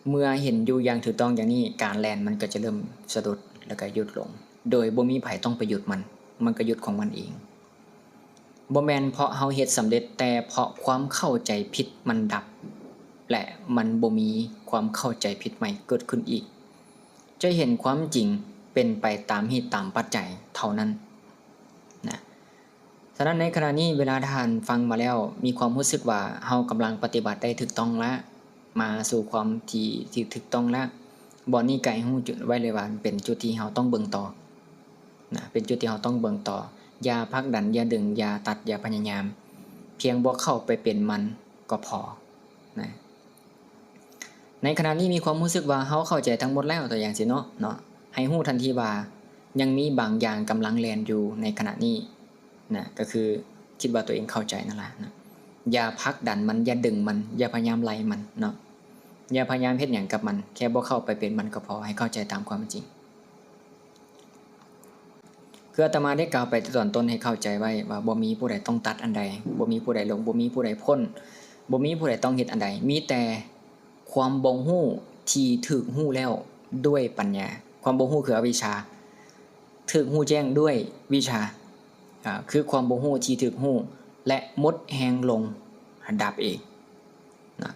ເມື່ອເຫັນຢູ່ຢ່າງຖືກຕ້ອງຢ່າງນີ້, ການແລ່ນມັນກໍຈະເລີ່ມສະດຸດ ແລ້ວກໍຢຸດລົງ, ໂດຍບໍ່ມີໃຜຕ້ອງໄປຢຸດມັນ, ມັນກໍຢຸດຂອງມັນເອງ. ບໍ່ແມ່ນເພາະເຮົາເຮັດສຳເລັດ, ແຕ່ເພາະຄວາມເຂົ້າໃຈຜິດມັນດັບ ແລະ ມັນບໍ່ມີຄວາມເຂົ້າໃຈຜິດໃໝ່ເກີດຂຶ້ນອີກ. ຈະເຫັນຄວາມຈິງເປັນໄປຕາມເຫດຕາມປັດໄຈເທົ່ານັ້ນນະ. ສະນັ້ນໃນຂະນະນີ້ເວລາທ່ານຟັງມາແລ້ວ ມີຄວາມຮູ້ສຶກວ່າເຮົາກຳລັງປະຕິບັດໄດ້ຖືກຕ້ອງລະ, ມາສູ່ຄວາມທີ່ ທີ່ຖືກຕ້ອງລະ, ບ່ອນນີ້ກະໃຫ້ຮູ້ຈຸດໄວ້ເລີຍວ່າເປັນຈຸດທີ່ເຮົາຕ້ອງເບິ່ງຕໍ່ນະ, ເປັນຈຸດທີ່ເຮົາຕ້ອງເບິ່ງຕໍ່. ຢ່າຜັກດັນ, ຢ່າດຶງ, ຢ່າຕັດ, ຢ່າພະຍາຍາມ, ພຽງບໍ່ເຂົ້າໄປເປັນມັນກໍພໍນະ. ໃນຂະນະນີ້ມີຄວາມຮູ້ສຶກວ່າເຮົາເຂົ້າໃຈທັງໝົດແລ້ວ, ຕົວຢ່າງຊີ້ເນາະ, ເນາະ, ໃຫ້ຮູ້ທັນທີວ່າຍັງມີບາງຢ່າງກຳລັງແລ່ນຢູ່ໃນຂະນະນີ້ນະ, ກໍຄືຄິດວ່າຕົວເອງເຂົ້າໃຈນັ້ນລະນະ. ຢ່າຜັກດັນມັນ, ຢ່າດຶງມັນ, ຢ່າພະຍາຍາມໄລ່ມັນເນາະ, ຢ່າພະຍາຍາມເຮັດຫຍັງກັບມັນ, ແຄ່ບໍ່ເຂົ້າໄປເປັນມັນກໍພໍ, ໃຫ້ເຂົ້າໃຈຕາມຄວາມເປັນຈິງ. ຄືອາດຕະມາໄດ້ກ່າວໄປແຕ່ຕອນຕົ້ນໃຫ້ເຂົ້າໃຈໄວ້ວ່າ ບໍ່ມີຜູ້ໃດຕ້ອງຕັດອັນໃດ, ບໍ່ມີຜູ້ໃດຫຼົງ, ບໍ່ມີຜູ້ໃດພົ້ນ, ບໍ່ມີຜູ້ໃດຕ້ອງເຮັດອັນໃດ, ມີແຕ່ຄວາມບໍ່ຮູ້ທີ່ຖືກຮູ້ແລ້ວດ້ວຍປັນຍາ. ຄວາມບໍ່ຮູ້ຄືອະວິຊາ, ຖືກຮູ້ແຈ້ງດ້ວຍວິຊາ, ອາ, ຄືຄວາມບໍ່ຮູ້ທີ່ຖືກຮູ້ ແລະ ໝົດແຮງລົງ, ດັບເອງນະ.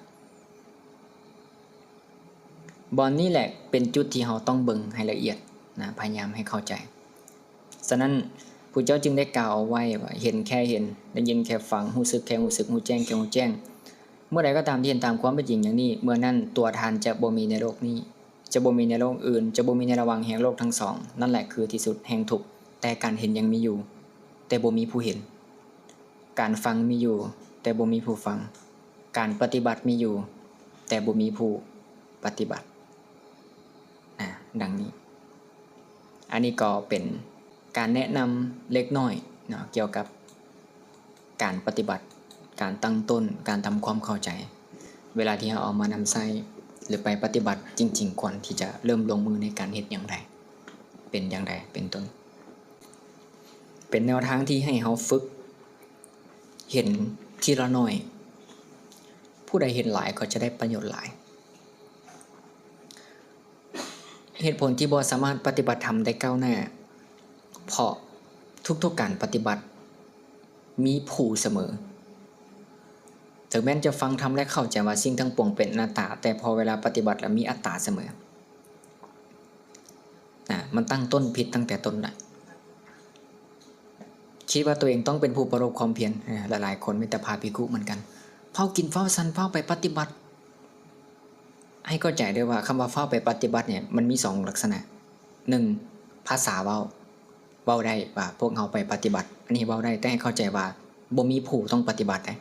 ບ່ອນນີ້ແຫຼະເປັນຈຸດທີ່ເຮົາຕ້ອງເບິ່ງໃຫ້ລະອຽດນະ, ພະຍາຍາມໃຫ້ເຂົ້າໃຈ. ສະນັ້ນ ຜູ້ເຈົ້າຈຶ່ງໄດ້ກ່າວເອົາໄວ້ວ່າ ເຫັນແຄ່ເຫັນ, ໄດ້ຍິນແຄ່ຟັງ, ຮູ້ສຶກແຄ່ຮູ້ສຶກ, ຮູ້ແຈ້ງແຄ່ຮູ້ແຈ້ງ. ເມື່ອໃດກໍຕາມທີ່ເຫັນຕາມຄວາມເປັນຈິງຢ່າງນີ້, ເມື່ອນັ້ນຕົວທ່ານຈະບໍ່ມີໃນໂລກນີ້, ຈະບໍ່ມີໃນໂລກອື່ນ, ຈະບໍ່ມີໃນລະຫວ່າງແຫ່ງໂລກທັງສອງ. ນັ້ນແຫຼະຄືທີ່ສຸດແຫ່ງທຸກ. ແຕ່ການເຫັນຍັງມີຢູ່, ແຕ່ບໍ່ມີຜູ້ເຫັນ. ການຟັງມີຢູ່, ແຕ່ບໍ່ມີຜູ້ຟັງ. ການປະຕິບັດມີຢູ່, ແຕ່ບໍ່ມີຜູ້ປະຕິບັດ. ນະ ດັ່ງນີ້. ອັນນີ້ກໍເປັນການແນະນຳເລັກນ້ອຍເນາະ ກ່ຽວກັບການປະຕິບັດ, ການຕັ້ງຕົ້ນ, ການທຳຄວາມເຂົ້າໃຈ. ເວລາທີ່ເຮົາເອົາມານຳໃຊ້ ຫຼື ໄປປະຕິບັດຈິງໆ ຄວນທີ່ຈະເລີ່ມລົງມືໃນການເຮັດຢ່າງໃດ, ເປັນຢ່າງໃດ ເປັນຕົ້ນ. ເປັນແນວທາງທີ່ໃຫ້ເຮົາຝຶກເຫັນທີລະໜ້ອຍ. ຜູ້ໃດເຫັນຫຼາຍກໍຈະໄດ້ປະໂຫຍດຫຼາຍ. ເຫດຜົນທີ່ບໍ່ສາມາດປະຕິບັດທຳໄດ້ກ້າວໜ້າ ເພາະທຸກໆການປະຕິບັດມີຜູ້ສະເໝີ. ເຖິງແມ່ນຈະຟັງທຳ ແລະ ເຂົ້າໃຈວ່າສິ່ງທັງປວງເປັນອະນັດຕາ, ແຕ່ພໍເວລາປະຕິບັດແລ້ວມີອັດຕາສະເໝີ. ນະ ມັນຕັ້ງຕົ້ນຜິດຕັ້ງແຕ່ຕົ້ນລະ. ຄິດວ່າຕົວເອງຕ້ອງເປັນຜູ້ປະລົບຄວາມພຽນ. ເອີ ຫຼາຍໆຄົນ ແມ່ນແຕ່ພະພິກຂຸເໝືອນກັນ, ຟ້າວກິນຟ້າວສັນ ຟ້າວໄປປະຕິບັດ. ໃຫ້ເຂົ້າໃຈເດີວ່າ ຄຳວ່າຟ້າວໄປປະຕິບັດເນີ້ຍ ມັນມີສອງລັກສະນະ. ໜຶ່ງ ພາສາເວົ້າ, ເວົ້າໄດ້ວ່າພວກເຮົາໄປປະຕິບັດ, ອັນນີ້ເວົ້າໄດ້, ແຕ່ໃຫ້ເຂົ້າໃຈວ່າບໍ່ມີຜູ້ຕ້ອງປະຕິບັດເດ້.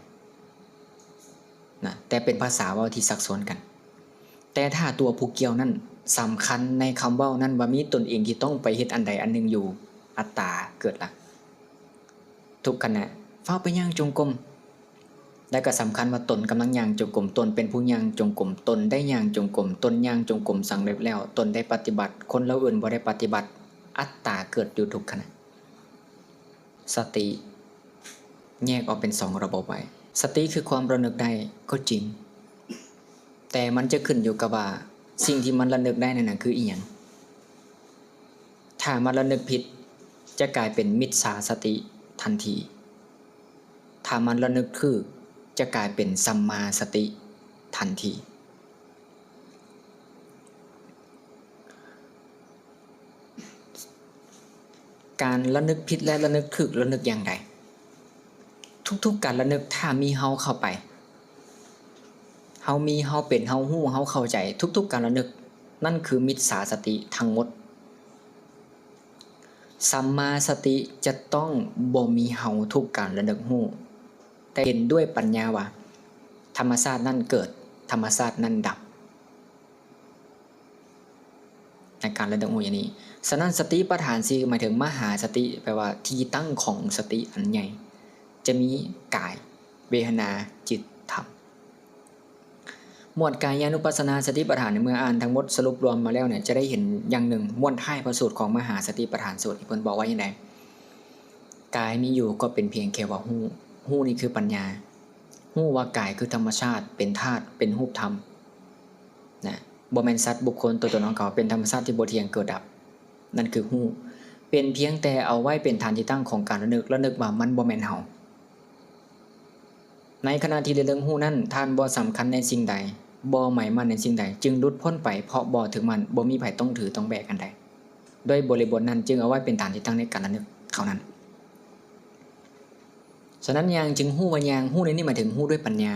ນະ ແຕ່ເປັນພາສາເວົ້າທີ່ຊັກຊວນກັນ. ແຕ່ຖ້າຕົວຜູ້ກ່ຽວນັ້ນສຳຄັນໃນຄຳເວົ້ານັ້ນວ່າມີຕົນເອງທີ່ຕ້ອງໄປເຮັດອັນໃດອັນໜຶ່ງຢູ່, ອັດຕາເກີດລະ. ທຸກຂະນະ ຟ້າວໄປຍ່າງຈົງກົມ, ແລະ ກໍສຳຄັນວ່າຕົນກຳລັງຍ່າງຈົງກົມ, ຕົນເປັນຜູ້ຍ່າງຈົງກົມ, ຕົນໄດ້ຍ່າງຈົງກົມ, ຕົນຍ່າງຈົງກົມສຳເລັດແລ້ວ, ຕົນໄດ້ປະຕິບັດ, ຄົນເຫຼົ່າອື່ນບໍ່ໄດ້ປະຕິບັດ, ອັດຕາເກີດຢູ່ທຸກຂະນະ. ສະຕິແຍກອອກເປັນສອງລະບົບໄວ້. ສະຕິຄືຄວາມລະນຶກໄດ້ກໍຈິງ, ແຕ່ມັນຈະຂຶ້ນຢູ່ກັບວ່າສິ່ງທີ່ມັນລະນຶກໄດ້ນັ້ນນະຄືອີ່ຫຍັງ. ຖ້າມັນລະນຶກຜິດ ຈະກາຍເປັນມິດສາສະຕິທັນທີ. ຖ້າມັນລະນຶກຖືກ ຈະກາຍເປັນສຳມາສະຕິທັນທີ. ການລະນຶກຜິດ ແລະ ລະນຶກຖືກ ລະນຶກຢ່າງໃດ? ທຸກໆການລະນຶກ ຖ້າມີເຮົາເຂົ້າໄປ, ເຮົາມີ, ເຮົາເປັນ, ເຮົາຮູ້, ເຮົາເຂົ້າໃຈ, ທຸກໆການລະນຶກ ນັ້ນຄືມິດສາສະຕິທັງໝົດ. ສຳມາສະຕິຈະຕ້ອງບໍ່ມີເຮົາທຸກການລະນຶກຮູ້, ແຕ່ເຫັນດ້ວຍປັນຍາວ່າ ທຳມະຊາດນັ້ນເກີດ, ທຳມະຊາດນັ້ນດັບ. ໃນການລະນຶກຮູ້ຢ່າງນີ້. ສະນັ້ນ ສະຕິປະທານສີ່ ໝາຍເຖິງມະຫາສະຕິ, ແປວ່າທີ່ຕັ້ງຂອງສະຕິອັນໃຫຍ່, ຈະມີກາຍ, ເວທະນາ, ຈິດ, ທຳ. ໝວດກາຍານຸປັດສະນາສະຕິປະທານ ເມື່ອອ່ານທັງໝົດສະຫຼຸບລວມມາແລ້ວເນຍ ຈະໄດ້ເຫັນຢ່າງໜຶ່ງ, ມ້ວນທ້າຍພະສູດຂອງມະຫາສະຕິປະທານສູດ ເພິ່ນບອກວ່າຈັ່ງໃດ? ກາຍມີຢູ່ກໍເປັນພຽງແຄ່ວ່າຮູ້, ຮູ້ນີ້ຄືປັນຍາ, ຮູ້ວ່າກາຍຄືທຳມະຊາດ, ເປັນທາດ, ເປັນຮູບທຳ. ນະ, ບໍ່ແມ່ນສັດ, ບຸກຄົນ, ຕົວຕົນຂອງເຂົາ, ເປັນທຳມະຊາດທີ່ບໍ່ທ່ຽງ, ເກີດ, ດັບ, ນັ້ນຄືຮູ້. ເປັນພຽງແຕ່ເອົາໄວ້ເປັນຖານທີ່ຕັ້ງຂອງການລະນຶກ, ລະນຶກວ່າມັນບໍ່ແມ່ນເຮົາ. ໃນຂະນະທີ່ລະລຶກຮູ້ນັ້ນ, ທ່ານບໍ່ສຳຄັນໃນສິ່ງໃດ, ບໍ່ໝາຍໝັ້ນໃນສິ່ງໃດ, ຈຶ່ງຫຼຸດພົ້ນໄປເພາະບໍ່ຖືກໝັ້ນ, ບໍ່ມີໃຜຕ້ອງຖືຕ້ອງແບກອັນໃດ. ດ້ວຍບໍລິບົດນັ້ນ, ຈຶ່ງເອົາໄວ້ເປັນຖານທີ່ຕັ້ງໃນການລະນຶກເທົ່ານັ້ນ. ສະນັ້ນ ຍ່າງຈຶ່ງຮູ້ວ່າຍ່າງ, ຮູ້ໃນນີ້ໝາຍເຖິງຮູ້ດ້ວຍປັນຍາ,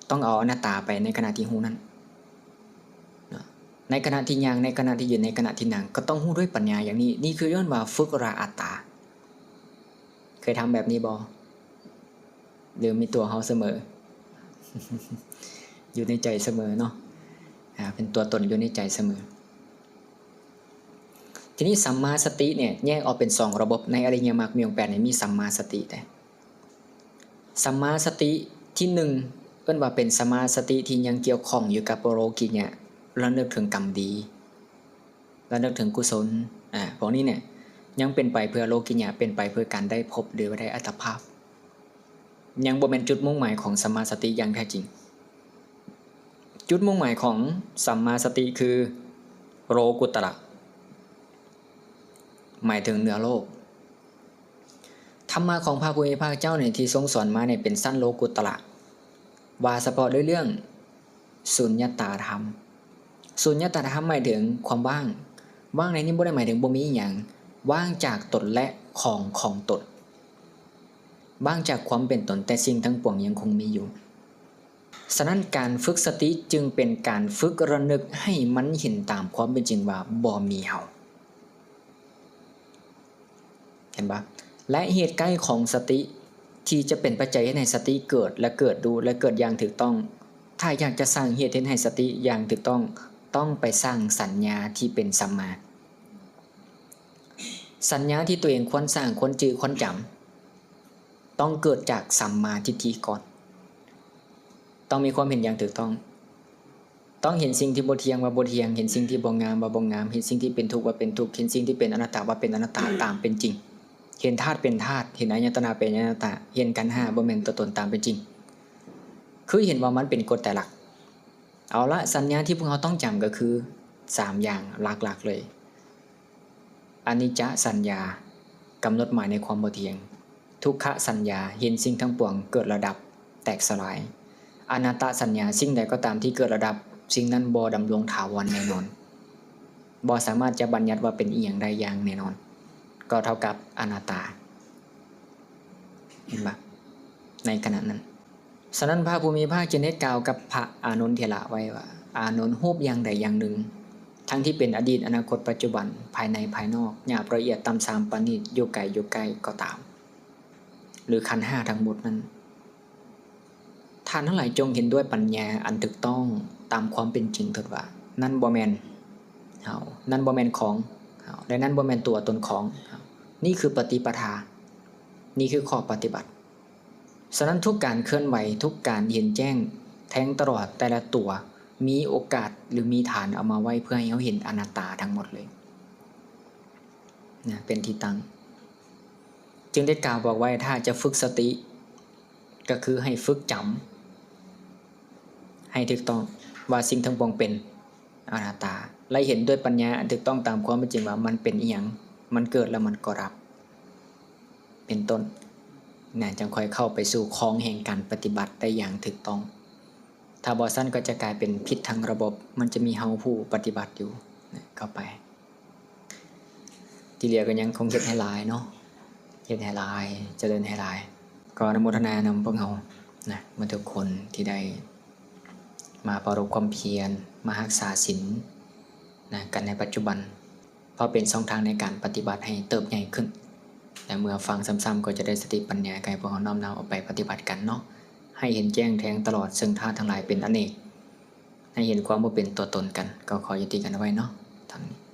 ຕ້ອງເອົາອະນັດຕາໄປໃນຂະນະທີ່ຮູ້ນັ້ນເນາະ. ໃນຂະນະທີ່ຍ່າງ, ໃນຂະນະທີ່ຢືນ, ໃນຂະນະທີ່ນັ່ງ, ກໍຕ້ອງຮູ້ດ້ວຍປັນຍາຢ່າງນີ້. ນີ້ຄືເອີ້ນວ່າຝຶກລະອາດຕາ. ເຄີຍທຳແບບນີ້ບໍ່? ຫຼືມີຕົວເຮົາສະເໝີ? ຢູ່ໃນໃຈສະເໝີເນາະ, ອາ ເປັນຕົວຕົນຢູ່ໃນໃຈສະເໝີ. ທີນີ້ສຳມາສະຕິເນຍ ແຍກອອກເປັນສອງລະບົບ. ໃນອະລິຍະມັກມີອົງແປດນີ້ ມີສຳມາສະຕິແດ່. ສຳມາສະຕິທີໜຶ່ງ ເອີ້ນວ່າເປັນສຳມາສະຕິທີ່ຍັງກ່ຽວຂ້ອງຢູ່ກັບໂລກິຍະ, ລະນຶກເຖິງກຳດີ, ລະນຶກເຖິງກຸສົນ. ອາ ພວກນີ້ເນຍ ຍັງເປັນໄປເພື່ອໂລກິຍະ, ເປັນໄປເພື່ອການໄດ້ພົບ ຫຼືວ່າໄດ້ອັດຕະພາບ. ຍັງບໍ່ແມ່ນຈຸດມຸ່ງໝາຍຂອງສຳມາສະຕິຢ່າງແທ້ຈິງ. ຈຸດມຸ່ງໝາຍຂອງສຳມາສະຕິຄືໂລກຸດຕະລະ, ໝາຍເຖິງເໜືອໂລກ. ທຳມະຂອງພະຜູ້ມີພະພາກເຈົ້ານີ້ ທີ່ຊົງສອນມານີ້ ເປັນຊັ້ນໂລກຸດຕະລະ, ວ່າສະເພາະດ້ວຍເລື່ອງສຸນຍະຕາທຳ. ສຸນຍະຕາທຳໝາຍເຖິງຄວາມວ່າງ. ວ່າງໃນນີ້ບໍ່ໄດ້ໝາຍເຖິງບໍ່ມີອີ່ຫຍັງ, ວ່າງຈາກຕົນ ແລະ ຂອງຂອງຕົນ, ວ່າງຈາກຄວາມເປັນຕົນ, ແຕ່ສິ່ງທັງປວງຍັງຄົງມີຢູ່. ສະນັ້ນ ການຝຶກສະຕິຈຶ່ງເປັນການຝຶກລະນຶກໃຫ້ມັນເຫັນຕາມຄວາມເປັນຈິງວ່າບໍ່ມີເຮົາ. ເຫັນບໍ່? ແລະ ເຫດໃກ້ຂອງສະຕິທີ່ຈະເປັນປັດໄຈເຮັດໃຫ້ສະຕິເກີດ ແລະ ເກີດດູ ແລະ ເກີດຢ່າງຖືກຕ້ອງ. ຖ້າຢາກຈະສ້າງເຫດເຮັດໃຫ້ສະຕິຢ່າງຖືກຕ້ອງ, ຕ້ອງໄປສ້າງສັນຍາທີ່ເປັນສຳມາ. ສັນຍາທີ່ຕົວເອງຄວນສ້າງ, ຄວນຈື່, ຄວນຈຳ, ຕ້ອງເກີດຈາກສຳມາທິດຖິກ່ອນ. ຕ້ອງມີຄວາມເຫັນຢ່າງຖືກຕ້ອງ. ຕ້ອງເຫັນສິ່ງທີ່ບໍ່ທ່ຽງວ່າບໍ່ທ່ຽງ, ເຫັນສິ່ງທີ່ບໍ່ງາມວ່າບໍ່ງາມ, ເຫັນສິ່ງທີ່ເປັນທຸກວ່າເປັນທຸກ, ເຫັນສິ່ງທີ່ເປັນອະນັດຕາວ່າເປັນອະນັດຕາຕາມເປັນຈິງ, ເຫັນທາດເປັນທາດ, ເຫັນອາຍະຕະນະເປັນອາຍະຕະ, ເຫັນຂັນຫ້າບໍ່ແມ່ນຕົວຕົນຕາມເປັນຈິງ. ຄືເຫັນວ່າມັນເປັນກົດໄຕລັກ. ເອົາລະ, ສັນຍາທີ່ພວກເຮົາຕ້ອງຈຳກໍຄືສາມຢ່າງຫຼັກໆເລີຍ. ອະນິດຈະສັນຍາ, ກຳນົດໝາຍໃນຄວາມບໍ່ທ່ຽງ. ທຸກຂະສັນຍາ, ເຫັນສິ່ງທັງປວງເກີດແລະດັບ, ແຕກສະຫຼາຍ. ອະນັດຕະສັນຍາ, ສິ່ງໃດກໍຕາມທີ່ເກີດແລະດັບ, ສິ່ງນັ້ນບໍ່ດຳລົງຖາວອນແນ່ນອນ, ບໍ່ສາມາດຈະບັນຍັດວ່າເປັນອີ່ຫຍັງໄດ້ຢ່າງແນ່ນອນ, ກໍເທົ່າກັບອະນັດຕາ. ເຫັນປະ? ໃນຂະນະນັ້ນ. ສະນັ້ນ ພະຜູ້ມີພະພາກຈຶ່ງໄດ້ກ່າວກັບພະອານົນເຖລະໄວ້ວ່າ, ອານົນ, ຮູບຢ່າງໃດຢ່າງໜຶ່ງ, ທັງທີ່ເປັນອະດີດ, ອະນາຄົດ, ປັດຈຸບັນ, ພາຍໃນ, ພາຍນອກ, ຫຍາບ, ລະອຽດ, ຕ່ຳ, ຊາມ, ປານີດ, ຢູ່ໄກ, ຢູ່ໃກ້ກໍຕາມ, ຫຼື ຂັນຫ້າທັງໝົດນັ້ນ, ທ່ານທັງຫຼາຍຈົ່ງເຫັນດ້ວຍປັນຍາອັນຖືກຕ້ອງຕາມຄວາມເປັນຈິງເຖີດວ່າ, ນັ້ນບໍ່ແມ່ນເຮົາ, ນັ້ນບໍ່ແມ່ນຂອງເຮົາ ແລະ ນັ້ນບໍ່ແມ່ນຕົວຕົນຂອງເຮົາ. ນີ້ຄືປະຕິປະທາ, ນີ້ຄືຂໍ້ປະຕິບັດ. ສະນັ້ນ ທຸກການເຄື່ອນໄຫວ, ທຸກການເຫັນແຈ້ງແທງຕະຫຼອດແຕ່ລະຕົວ ມີໂອກາດ ຫຼື ມີຖານເອົາມາໄວ້ເພື່ອໃຫ້ເຮົາເຫັນອະນັດຕາທັງໝົດເລີຍນະ, ເປັນທີ່ຕັ້ງ. ຈຶ່ງໄດ້ກ່າວບອກໄວ້, ຖ້າຈະຝຶກສະຕິ ກໍຄືໃຫ້ຝຶກຈຳໃຫ້ຖືກຕ້ອງວ່າສິ່ງທັງປວງເປັນອະນັດຕາ ແລະ ເຫັນດ້ວຍປັນຍາອັນຖືກຕ້ອງຕາມຄວາມເປັນຈິງວ່າມັນເປັນອີ່ຫຍັງ, ມັນເກີດແລ້ວມັນກໍດັບ. ເປັນຕົ້ນນະ, ຈັ່ງຄ່ອຍເຂົ້າໄປສູ່ຂອງແຫ່ງການປະຕິບັດໄດ້ຢ່າງຖືກຕ້ອງ. ຖ້າບໍ່ຊັ້ນກໍຈະກາຍເປັນຜິດທັງລະບົບ, ມັນຈະມີເຮົາຜູ້ປະຕິບັດຢູ່ນະ ເຂົ້າໄປ. ທີ່ເຫຼືອກໍຍັງຄົງເຮັດໃຫ້ຫຼາຍເນາະ, ເຮັດໃຫ້ຫຼາຍ, ຈະເລີນໃຫ້ຫຼາຍ. ກໍອະນຸໂມທະນານຳພວກເຮົານະ ໝົດທຸກຄົນທີ່ໄດ້ມາປາລົບຄວາມພຽນ, ມາຮັກສາສິນນະ ກັນໃນປັດຈຸບັນ. ເພາະເປັນຊ່ອງທາງໃນການປະຕິບັດໃຫ້ເຕີບໃຫຍ່ຂຶ້ນ ແລະ ເມື່ອຟັງຊ້ຳໆ ກໍຈະໄດ້ສະຕິປັນຍາ ກໍໃຫ້ພວກເຮົານ້ອມນຳເອົາໄປປະຕິບັດກັນເນາະ, ໃຫ້ເຫັນແຈ້ງແທງຕະຫຼອດເຊິ່ງທາດທັງຫຼາຍເປັນອະເນກ, ໃຫ້ເຫັນຄວາມບໍ່ເປັນຕົວຕົນກັນ. ກໍຂໍຍຸຕິກັນໄວ້ເນາະ ເທົ່ານີ້.